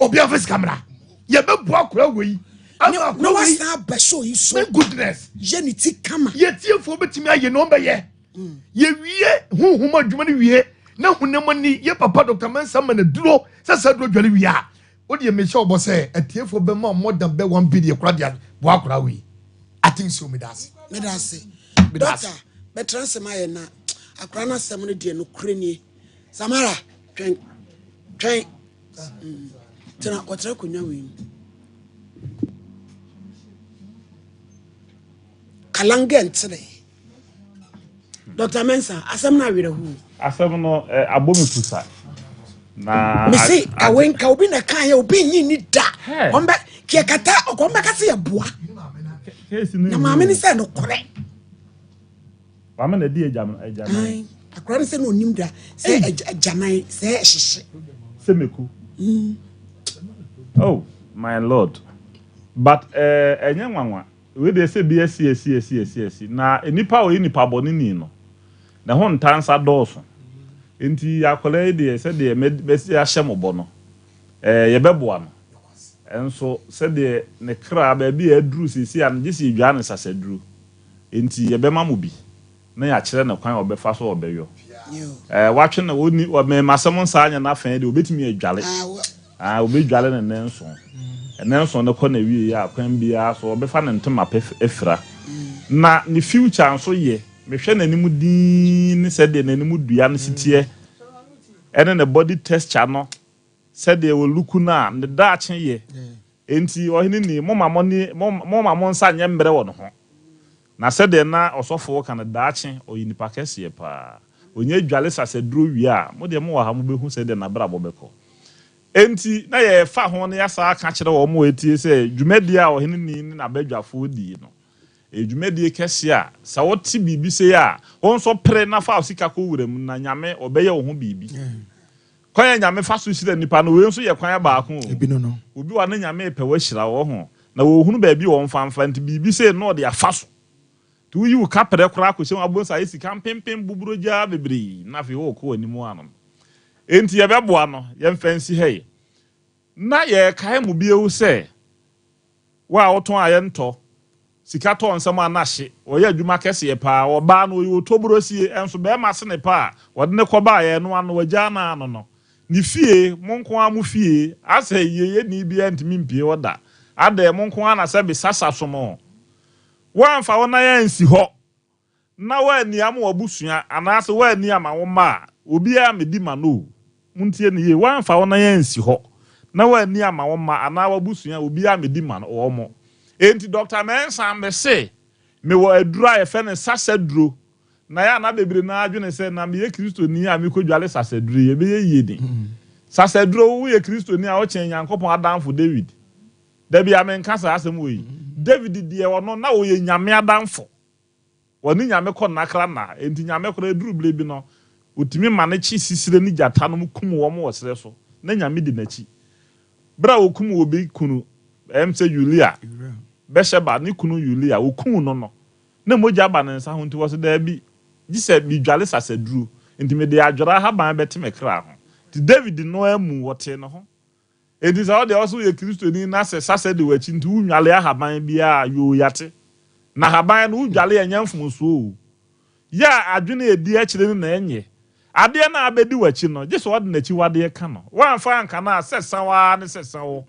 obi afa sika mmra yɛbɛboa akora wei ama akora na wei wasan aba show yi so my goodness yɛ ne ti kama yɛtiefoɔ bɛtumi ayɛ na ɔmbɛyɛ mm. yɛwie honhom adwuma no wie na honam ani yɛ papa dr mensa ma no duro sɛ saa duro dwale wie a wodeɛ mehyɛ ɔbɔ sɛ atiefoɔ bɛma more than bɛ 1 billion kora deɛ boa akora wei I think so meda ase meda ase doctor bɛtra nsɛm ayɛ na akora no asɛm no deɛ nokorɛ nie Samara, twɛn, twɛn. Mm. Tena, kɔtena akonnwa wei mu. Kalanga ntere. Dr. Mensah, asɛm no awerɛhoɔ. Asɛm no eh, abɔ me pusa. Na mese kawe nka obi na kan yɛ obi nyi ni da. Wɔn bɛ kɛ kata wɔn bɛ kasa yɛ boa. Na maame ni sɛ no korɛ. Maame na ɛdi agyanan. Akora no sɛ na onim da sɛ agyanan sɛ ɛhyehye. Sɛ meku. Mm. Oh my lord. But eh, ɛnyɛ nwanwa. Wei deɛ sɛ bi asi asi asi asi asi. Na nipa a ɔyɛ nipa bɔne ni no, ne ho ntansa dɔɔso. Nti akwadaa yi deɛ sɛdeɛ mɛsi ahyɛ mo bɔ no, eh, yɛbɛboa no. Nso sɛdeɛ ne kra baabi a aduru seesei a no, gye sɛ yɛdwaa no sasaduro. Enti yɛbɛma mo bi, na yɛakyerɛ no kwan a ɔbɛfa so a ɔbɛyɔ. Ɛɛ, watwe ne, ɔnni, ɔ, m'asɛm nsa anyɛ n'afã yi deɛ, ɔbɛtumi adwale. Aa, ɔbɛdwale ne nnanson. Nnanson no kɔ n'awieeɛ a, kwan biara so, ɔbɛfa ne ntoma pa afira. Na ne future nso yɛ, mehwɛ n'anim dinn ne sɛdeɛ n'anim dua no si teɛ, ɛne ne body texture no, sɛdeɛ ɔluku no a, ne daakye yɛ. Enti, ɔhene ni, momma mo ani, momma mo nsa nyɛ mmerɛ wɔ ne ho. Na sɛdeɛ na ɔsɔfoɔ reka no, daakye, ɔyɛ nipa kɛseɛ pa ara. Ɔnya dwale sasaduro wie a, mo deɛ mowɔ ha, mobɛhu sɛdeɛ n'abrabɔ bɛkɔ. Enti, na yɛrefa ho na yɛasan aka akyerɛ wɔn a wɔretie sɛ, dwumadie a ɔhene ni ne n'abadwafoɔ die no, ɛyɛ dwumadie kɛseɛ a, sɛ wote biribi sei a, wo nso pere na fa wo sika kɔ wura mu, na Nyame, ɔbɛyɛ wo ho biribi. Kwan a Nyame fa so hyira nnipa no, wei nso yɛ kwan baako o. Obi wɔ hɔ a na Nyame repɛ wahyira wo, ɔho, na ɔhunu baabi a ɔmfa mfa, nti biribi sei no na ɔde afa so. Nti woyi wo kaprɛ koraa kɔhyɛ mu a, wobɛhu sɛ ayɛ sika mpempem buburogyaa bebree, na afei worekɔ w'anim ano no. Enti yɛbɛboa no, yɛmfa nsi ha yi. Na yɛrekae mo bio sɛ, Wo a wotɔn a yɛntɔ, sika tɔ nsɛm a na hye, ɔyɛ adwuma kɛseɛ paa, ɔbaa no ɔyɛ otoburosie, ɛnso bɛɛma sene pa a wɔde no kɔbaeɛ ɛno ano wagyaa no ano no, ne fie, mo nko ara mo fie, asɛ yieyɛni biara ntumi mpie hɔ da, adɛn mo nko ara na sɛbe sasa som o, woamfa wo nan ansi hɔ. Na woanni ama w'abusua anaasɛ woanni ama wo mma a, obiara ammɛdi ma no o. Montie no yie, woamfa wo nan ansi hɔ na woanni ama wo mma anaa w'abusua a, obiara ammɛdi ma wɔn. Enti Dɔkta Mensah mese mewɔ aduro a yɛfrɛ no sasaduro. Na ɛyɛ a na bebree no ara dwene sɛ na meyɛ Kristoni a mekɔdwale sasaduro yi, ɛbɛyɛ yie ni. Sasaduro, woyɛ Kristoni a wokyɛn Nyankopɔn adamfo Dawid. Da biara menka saa asɛm wei. David deɛ ɔno na ɔyɛ Nyame adamfo. Ɔne Nyame kɔ nnakra nna, enti Nyame koraa ɛduru berɛ bi no, ɔtumi ma no kye sisire ne gyata nom kum wɔn wɔ serɛ so, na Nyame di n'akyi. Berɛ a ɔkum obi kunu, ɛyɛ me sɛ Uria, Bɛhyɛba ne kunu Uria, ɔkuu no no, na mogya ba ne nsa ho, nti ɔse daabi, gye sɛ medwale sasaduro, nti mede adwera ahaban bɛte me kra ho. Nti David no ara mu, ɔtee ne ho. Enti sɛ wo deɛ wose woyɛ Kristoni na sɛ sasɛ de w'akyi nti wonnwale ahaban biara a, yoo yɛate. Na ahaban no wodwale a ɛnyɛ mfomsoɔ oo. Yɛ a adwene a ɛdi akyire no na ɛnyɛ. Adeɛ no a abɛdi w'akyi no, gye sɛ wɔde n'akyiwadeɛ ka no. Woamfa anka no a, sɛ sa wo ara ne sɛ sa wo.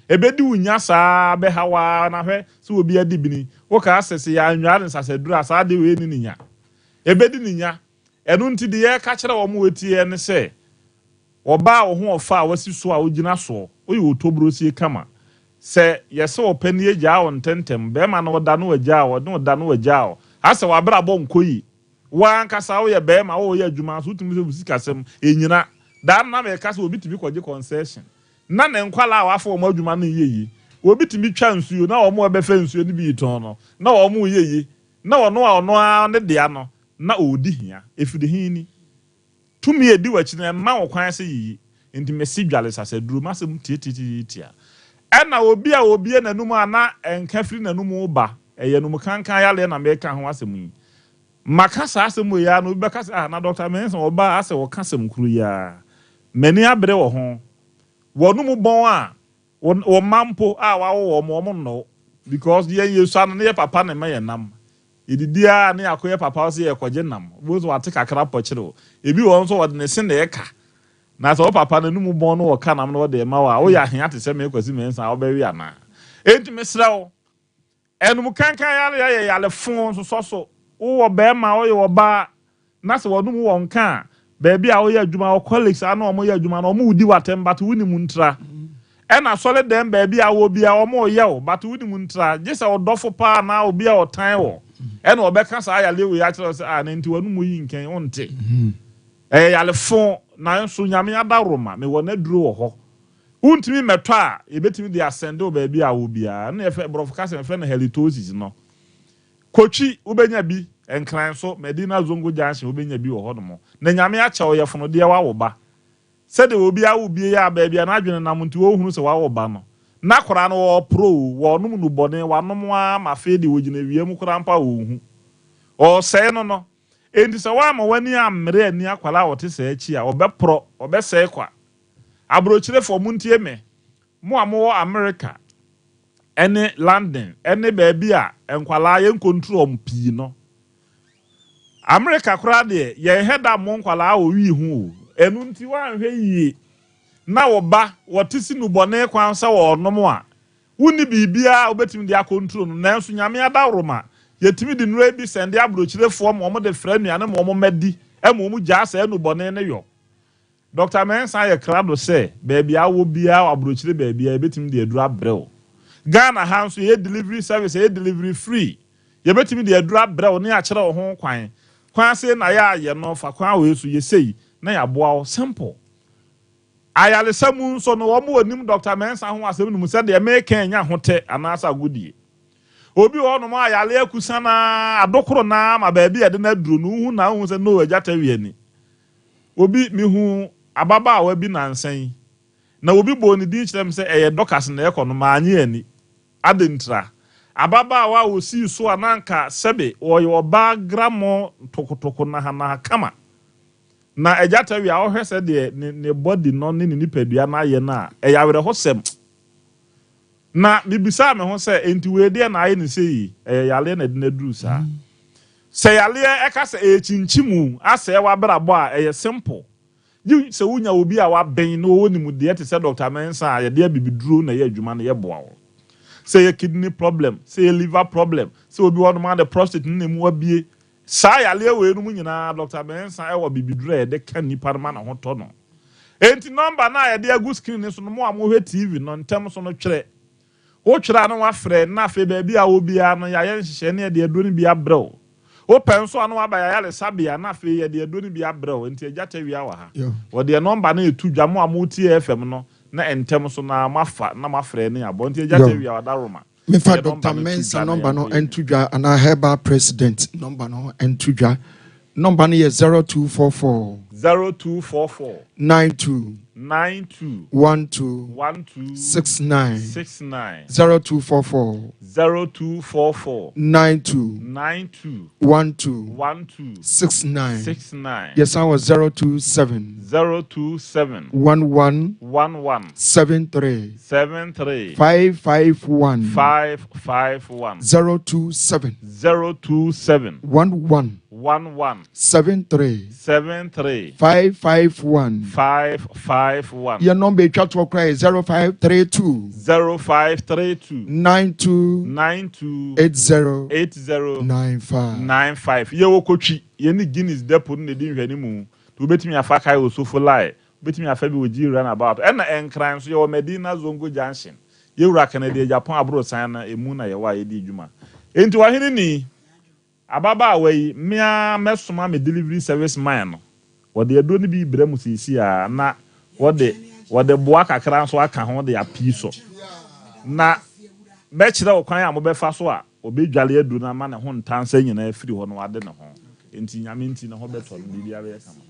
Ɛbɛdi wo nya saa ara, bɛha wo ara, na hwɛ sɛ obi adi bini. Wokaa sɛ, sɛ yɛannware no sasaduro a, saa adeɛ wei nni ne nya. Ɛbɛdi ne nya. Ɛno nti deɛ yɛreka kyerɛ wɔn a wɔtie yɛn ne sɛ, Ɔbaa a wo ho ɔfɛ a wasi so a wogyina soɔ, woyɛ otoburosie kama. Sɛ yɛse ɔpɛ no yɛgyaa wo ntɛntɛm, bɛɛma no ɔda no wagyaa wo, ɔne wo da no wagyaa wo. Asɛ w'abrabɔ nkɔ yie. Wo ara ankasa woyɛ bɛɛma woreyɛ adwuma nso wotumi sɛ wo sikasɛm ɛnyina. Daa no na meka sɛ obi tumi kɔgye concession na ne nkwadaa a wafa wɔn adwuma no nyɛ yie. Obi tumi twa nsuo na wɔn a ɛbɛfa nsuo no bi retɔn no, na wɔn reyɛ yie, na ɔno a ɔno ara ne dea no, na ɔredi hia. Ɛfiri he ni? Tumi a ɛdi w'akyi no, ɛmma wo kwan sɛ yiyi. Enti mese dwale sasaduro, m'asɛm tiatiatiatia. Ɛna obi a obue n'anum a na nka firi n'anum reba, ɛyɛ anum kankan yareɛ na mereka ho asɛm yi. Maka saa asɛm wei ara na obi bɛka sɛ, ah, na Dɔkta Mensah ɔbaa asɛ ɔka asɛm koro yi ara. M'ani abere wɔ ho. W'anum bɔn a, wo wo mma mpo a w'awo wɔn, wɔn nnɔ wo. Because yɛn yɛsua no na yɛ papa na ɛma yɛn nam. Yɛdidi ara na yɛakɔ yɛ papa hɔ sɛ yɛrekɔgye nam. Wobɛhu sɛ wate kakra pɔkyere wo. Ebi wɔ hɔ nso wɔde ne se na ɛka. Na sɛ wo papa n'anum bɔn na ɔka nam na ɔde rema wo a, woyɛ ahea te sɛ me Kwasi Mensah a wobɛwe anaa? Enti mesrɛ wo, Anom kankan yareɛ yɛ yare fo nsosɔ so. Wowɔ barima, woyɛ ɔbaa na sɛ wɔnom wɔ nka a, baabi a woyɛ adwuma, wo colleagues a na wɔyɛ adwuma no, wɔredi wo atɛm but wonim ntra. Ɛna asɔre dɛm baabi a wowɔ biara wɔreyɛ wo but wonim ntra. Gye sɛ wo dɔfo paa anaa obi a ɔtan wo ɛna ɔbɛka saa yareɛ wei akyerɛ wo sɛ ah na nti w'anom yi nkɛn, wonte. Ɛyɛ yare fo nanso Nyame adaworoma, mewɔ n'aduro wɔ hɔ. Wontumi mmɛtɔ a, yɛbɛtumi de asɛnde wo baabi a wowɔ biara. Ɛno na yɛfrɛ, borɔfo kasa mu yɛfrɛ no halitosis no. Kotwi, wobɛnya bi. Nkran nso, Medina Zongo Junction, wobɛnya bi wɔ hɔnom. Na Nyame akyɛ wo yɛfono deɛ woawo ba. Sɛdeɛ obi awo bie yi a baabi a n'adwene nam nti ɔnhunu sɛ wawo ba no. Na koraa no ɔɔporɔ o, wɔɔnom nnubɔne, wanom ara ma afei deɛ ɔgyina awia mu koraa mpo a ɔnhu. Ɔɔsɛe no no. Enti sɛ woamma w'ani ammere anni akwadaa a ɔte saa akyi a, ɔbɛporɔ, ɔbɛsɛe kwa. Aburokyirefoɔ, montie me, mo a mowɔ Amerika ne London ne baabi a nkwadaa yɛnkontro wɔn pii no. Amerika koraa deɛ, yɛnhɛ da mmɔ nkwadaa wɔ wii ho o. Ɛno nti woanhwɛ yie na wo ba wɔte si nnubɔne kwan sɛ wɔrenom a, Wonni biribiara a wobɛtumi de akɔntro no, nanso Nyame adaworoma, yɛtumi de nnuro yi bi sɛnde aburokyirefoɔ ma wɔn de frɛ nnuane ma wɔn mma di ma wɔn gyaa saa nnubɔne no yɔ. Dɔkta Mensah ayɛ krado sɛ baabi a wowɔ biara wɔ aburokyire baabiara yɛbɛtumi de aduro abrɛ wo. Ghana ha nso yɛyɛ delivery service, ɛyɛ delivery free. Yɛbɛtumi de aduro abrɛ wo na yɛakyerɛ wo ho kwan. Kwan sei na yɛayɛ no, fa kwan wei so, yɛ sei na yɛaboa wo. Simple. Ayaresa mu nso no, wɔn a wɔnim Dɔkta Mensah ho asɛm no mu sɛ deɛ mereka yi nyɛ ahotɛ anaasɛ agodie. Obi wɔ hɔnom a yareɛ akusa no ara, adokoro no ara ma baabi a yɛde no aduro no, wohu no a wohu sɛ no, agya tawia ni. Obi, mehuu ababaawa bi nnansa yi, na obi bɔɔ ne din kyerɛɛ me sɛ ɛyɛ Dorcas na ɛrekɔ no, mannye anni. Adɛn ntira? Ababaawa a ɔsii so a na anka sɛbe ɔyɛ ɔbaa grammɔ tokotoko nahanaha kama. Na agya tawia a ɔhwɛ sɛdeɛ ne ne body no ne ne nipadua no ayɛ no a, ɛyɛ awerɛhosɛm. Na mebisaa me ho sɛ, enti wei deɛ na ayɛ no sei yi? Ɛyɛ yareɛ na ɛde no aduru saa? Sɛ yareɛ ɛka sɛ ɛrekyinkyim wo asɛe w'abrabɔ a, ɛyɛ simple. Gye sɛ wonya obi a waben na ɔwɔ nimdeɛ te sɛ Dɔkta Mensah a yɛde abibiduro na ɛyɛ adwuma no yɛboa wo. Sɛ ɛyɛ kidney problem, sɛ ɛyɛ liver problem, sɛ obi wɔ hɔnom a ne prostate no na emu abue, saa yareɛ wei nom nyinaa Dɔkta Mensah wɔ abibiduro a yɛde ka nnipa no ma ne ho tɔ no. Enti nɔmba no a yɛde agu screen no so no mo a mohwɛ TV no ntɛm so no twerɛ. Wotwerɛ a na woafrɛ na afei baabi a wowɔ biara no yɛayɛ nhyehyɛe na yɛde aduro no bi abrɛ wo. Wopɛ nso a na woaba yɛn ayaresabea na afei yɛde aduro no bi abrɛ wo. Enti Agya Tawia wɔ ha. Wɔde yɛn nɔmba no reto dwa. Mo a moretie FM no na ntɛm so no ara moafa na moafrɛ ne abɔ. Enti Agya Tawia Ɔdaroma, Memfa yɛn Dɔkta nɔmba no to Mensah dwa na nɔmba no yɛnkɔ yɛn nto dwa anaa Herbal President nɔmba no nto dwa. Nɔmba no yɛ 0244. 0244. 92. 92. 12. 12. 69. 69. 0244. 0244. 92. 92. 12. 12. 69. 69. Yɛsan wɔ 027. 027. 11. 11. 73. 73. 551. 551. 027. 027. 11. 11. 73. 73. 551. 551. Yɛn nɔmba etwa toɔ koraa yɛ 0532. 0532. 92. 92. 80. 80. 95. 95. Yɛwɔ Kotwi, yɛne Guinness Depot no na ɛdi nhwɛanimu. Nti wobɛtumi afa Kae Osofo Line, wobɛtumi afa bi wɔ G Runabout. Ɛna Nkran nso yɛwɔ Medina Zongo Junction. Yɛwura Kennedy Agyapong aborosan no, ɛmu na yɛwɔ a yɛdi dwuma. Enti ɔhene ni, Ababaawa yi, me ara mɛsoma me delivery service man no, wɔde aduro no bi rebrɛ mo seesei ara, na wɔde wɔde boa kakra nso aka ho de apii so. Na. Mɛkyerɛ wo kwan a mobɛfa so a ɔbɛdwale aduro no ama ne ho ntansa nyinaa afiri hɔ na wade ne ho. Enti Nyame nti ne ho bɛtɔ no, biribiara bɛyɛ kama.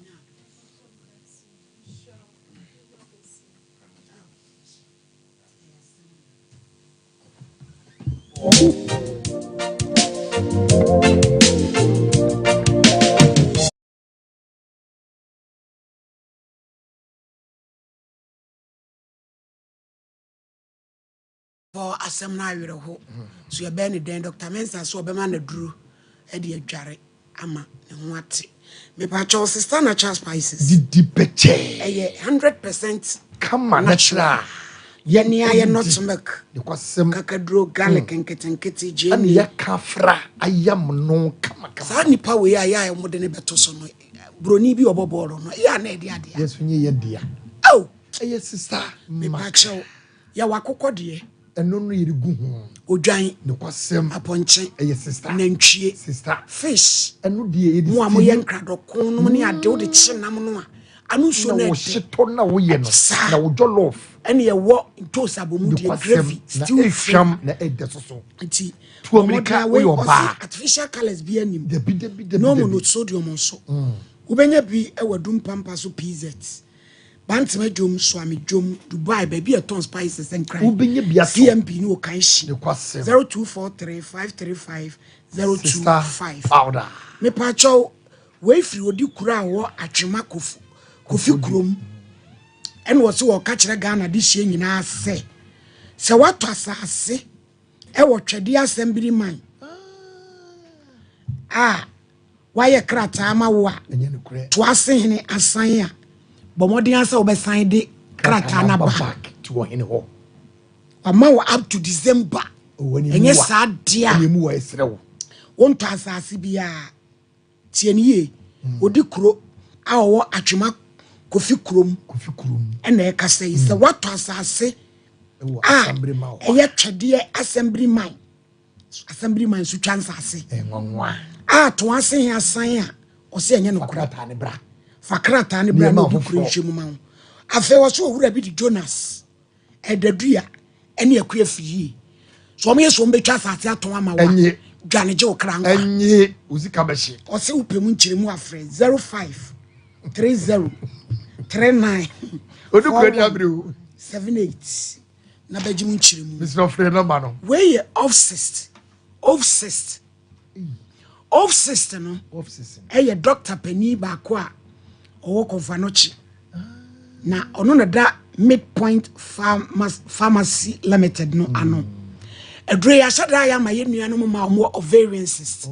Fɔ asɛm no awerɛho. So yɛbɛyɛ no dɛn? Doctor Mensah so ɔbɛma no aduro de adware ama ne ho ate. Mepakyɛw Sister Natural Spices. Didi pɛkyɛɛ. Ɛyɛ 100% Kama natural. Yɛ nea yɛ nut milk. Nokwasɛm. Kakaduro, garlic nketenkete, gyeene. Ɛna yɛka afra ayam no kama kama. Saa nipa wei a yɛ a wɔde no bɛto so no, broni bi ɔbɔ bɔɔlo no, yɛ a na ɛde adeɛ. Yɛn nso nyɛ yɛ dea. Oh! Ɛyɛ Sister Mepakyɛw. Yɛwɔ akokɔ deɛ. Ɛno no yɛde gu ho. Odwan. Nokwasɛm. Apɔnkye. Ɛyɛ sista. Nantwie. Sista. Fish. Ɛno deɛ yɛde steam. Mo a moyɛ nkradɔko nom ne ade wode kye nam no a, ano nsuo no ɛdɛ. Na wo hyetɔ na woyɛ no. Saa. Na wo jollof. Ɛne ɛwɔ ntoos abomu deɛ gravy stew. Na ehwam na ɛdɛ soso. Nti. Tu amirika woyɛ ɔbaa. Artificial colours bi anim. Dabi dabi dabi. No monosodium nso. Wobɛnya bi wɔ Adumpampa so PZ. Bantama dwom, Suame dwom, Dubai, baabi a ɛtɔn spices, Nkran, Wobɛnya bi atɔ. CMP ne Okaishie. Nokwasɛm. 0243 535 Sister 025. Powder. Mepaakyɛw, wei firi odi kuro a ɔwɔ Atwema Kofu, Kofi kurom. Ɛna ɔse wɔka kyerɛ Ghana dehyeɛ nyinaa sɛ, sɛ woatɔ asase ɛwɔ Twɛdeɛ Assembly man a, Wayɛ krataa ama wo a, toa ase hene asan a, bɔ mmɔden ara sɛ wobɛsan de krataa no aba. Wama wo up to December. Ɛnyɛ saa deɛ a, wontɔ asase biara. Tie no yie. Odi kuro a ɔwɔ Atwema Kofi kurom ɛna ɛkasa yi sɛ woatɔ asase a ɛyɛ twɛdeɛ assembly man. Assembly man nso twa nsase. Nwanwa. A to ase he asan a ɔsɛ ɛnyɛ no korɛ. Fa krataa ne bra. Fa krataa ne bra na obi kura nhwɛ mu ma wo. Afei ɔsɛ owura bi de Jonas ɛdadua ɛne akua fiyie. So wɔn yɛ so wɔn bɛtwa asase atɔn ama wo a. Dwane gye wo kra nkwa. Ɛnye osika bɛhye. Ɔsɛ wopɛ mu nkyerɛ mu afrɛ 05 30 39 41 78. na bɛgye mu nkyerɛmu. Mesrɛ frɛ nɔmba no. Wei yɛ off-cyst. Off-cyst. Off-cyst no ɛyɛ dɔkta panin baako a ɔwɔ Kɔnfanɔkye. Na ɔno na da Midpoint Pharmacy Limited no ano. Aduro yi ahyɛ da ayɛ ama yɛn nuanom ma wɔn ovarian cyst.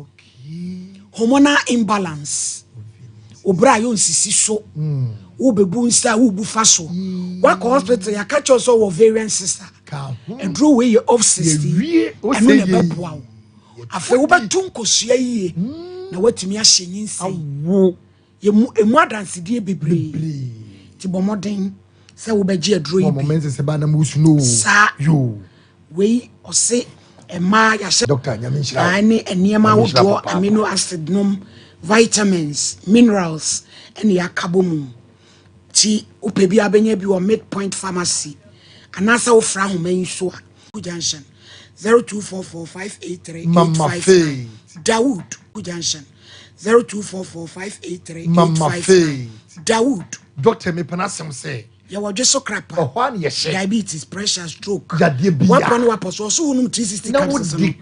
Hormonal imbalance. Obra a yɛnsisi so. Wobɛbu nsa a wobu fa so. Wakɔ hospital yɛaka kyerɛ sɛ wɔ ovarian cyst a. Aduro wei yɛ off cyst yi. Ɛno na ɛbɛboa wo. Afei wobɛto nkosua yie na woatumi ahyɛ nyinsɛn. Yɛmu emu adansedie bebree. Nti bɔ mmɔden sɛ wobɛgye aduro yi bi. Mɔ mɛnsɛ sɛ ba na mo su no. Saa. Wei ɔse mmaa yɛahyɛ. Doctor nyame nhyira wo. Ne nneɛma ahodoɔ amino acid nom vitamins minerals ɛne yɛaka bɔ mu. Ti wopɛ bi abɛnya bi wɔ Midpoint Pharmacy anaasɛ wofra ahoma yi so a Junction 0244 583 Mama 859 Faith. Dawood Junction 0244 583 Mama 859 Faith. Dawood. Doctor mepɛ n'asɛm sɛ. Yɛwɔ dwe so krapa. Ɛhɔ a na yɛhyɛ. Diabetes, pressure, stroke. Yadeɛ bi a. Wapɔ no wapɔ so ɔso wonom 360 Na capsules no. wodi.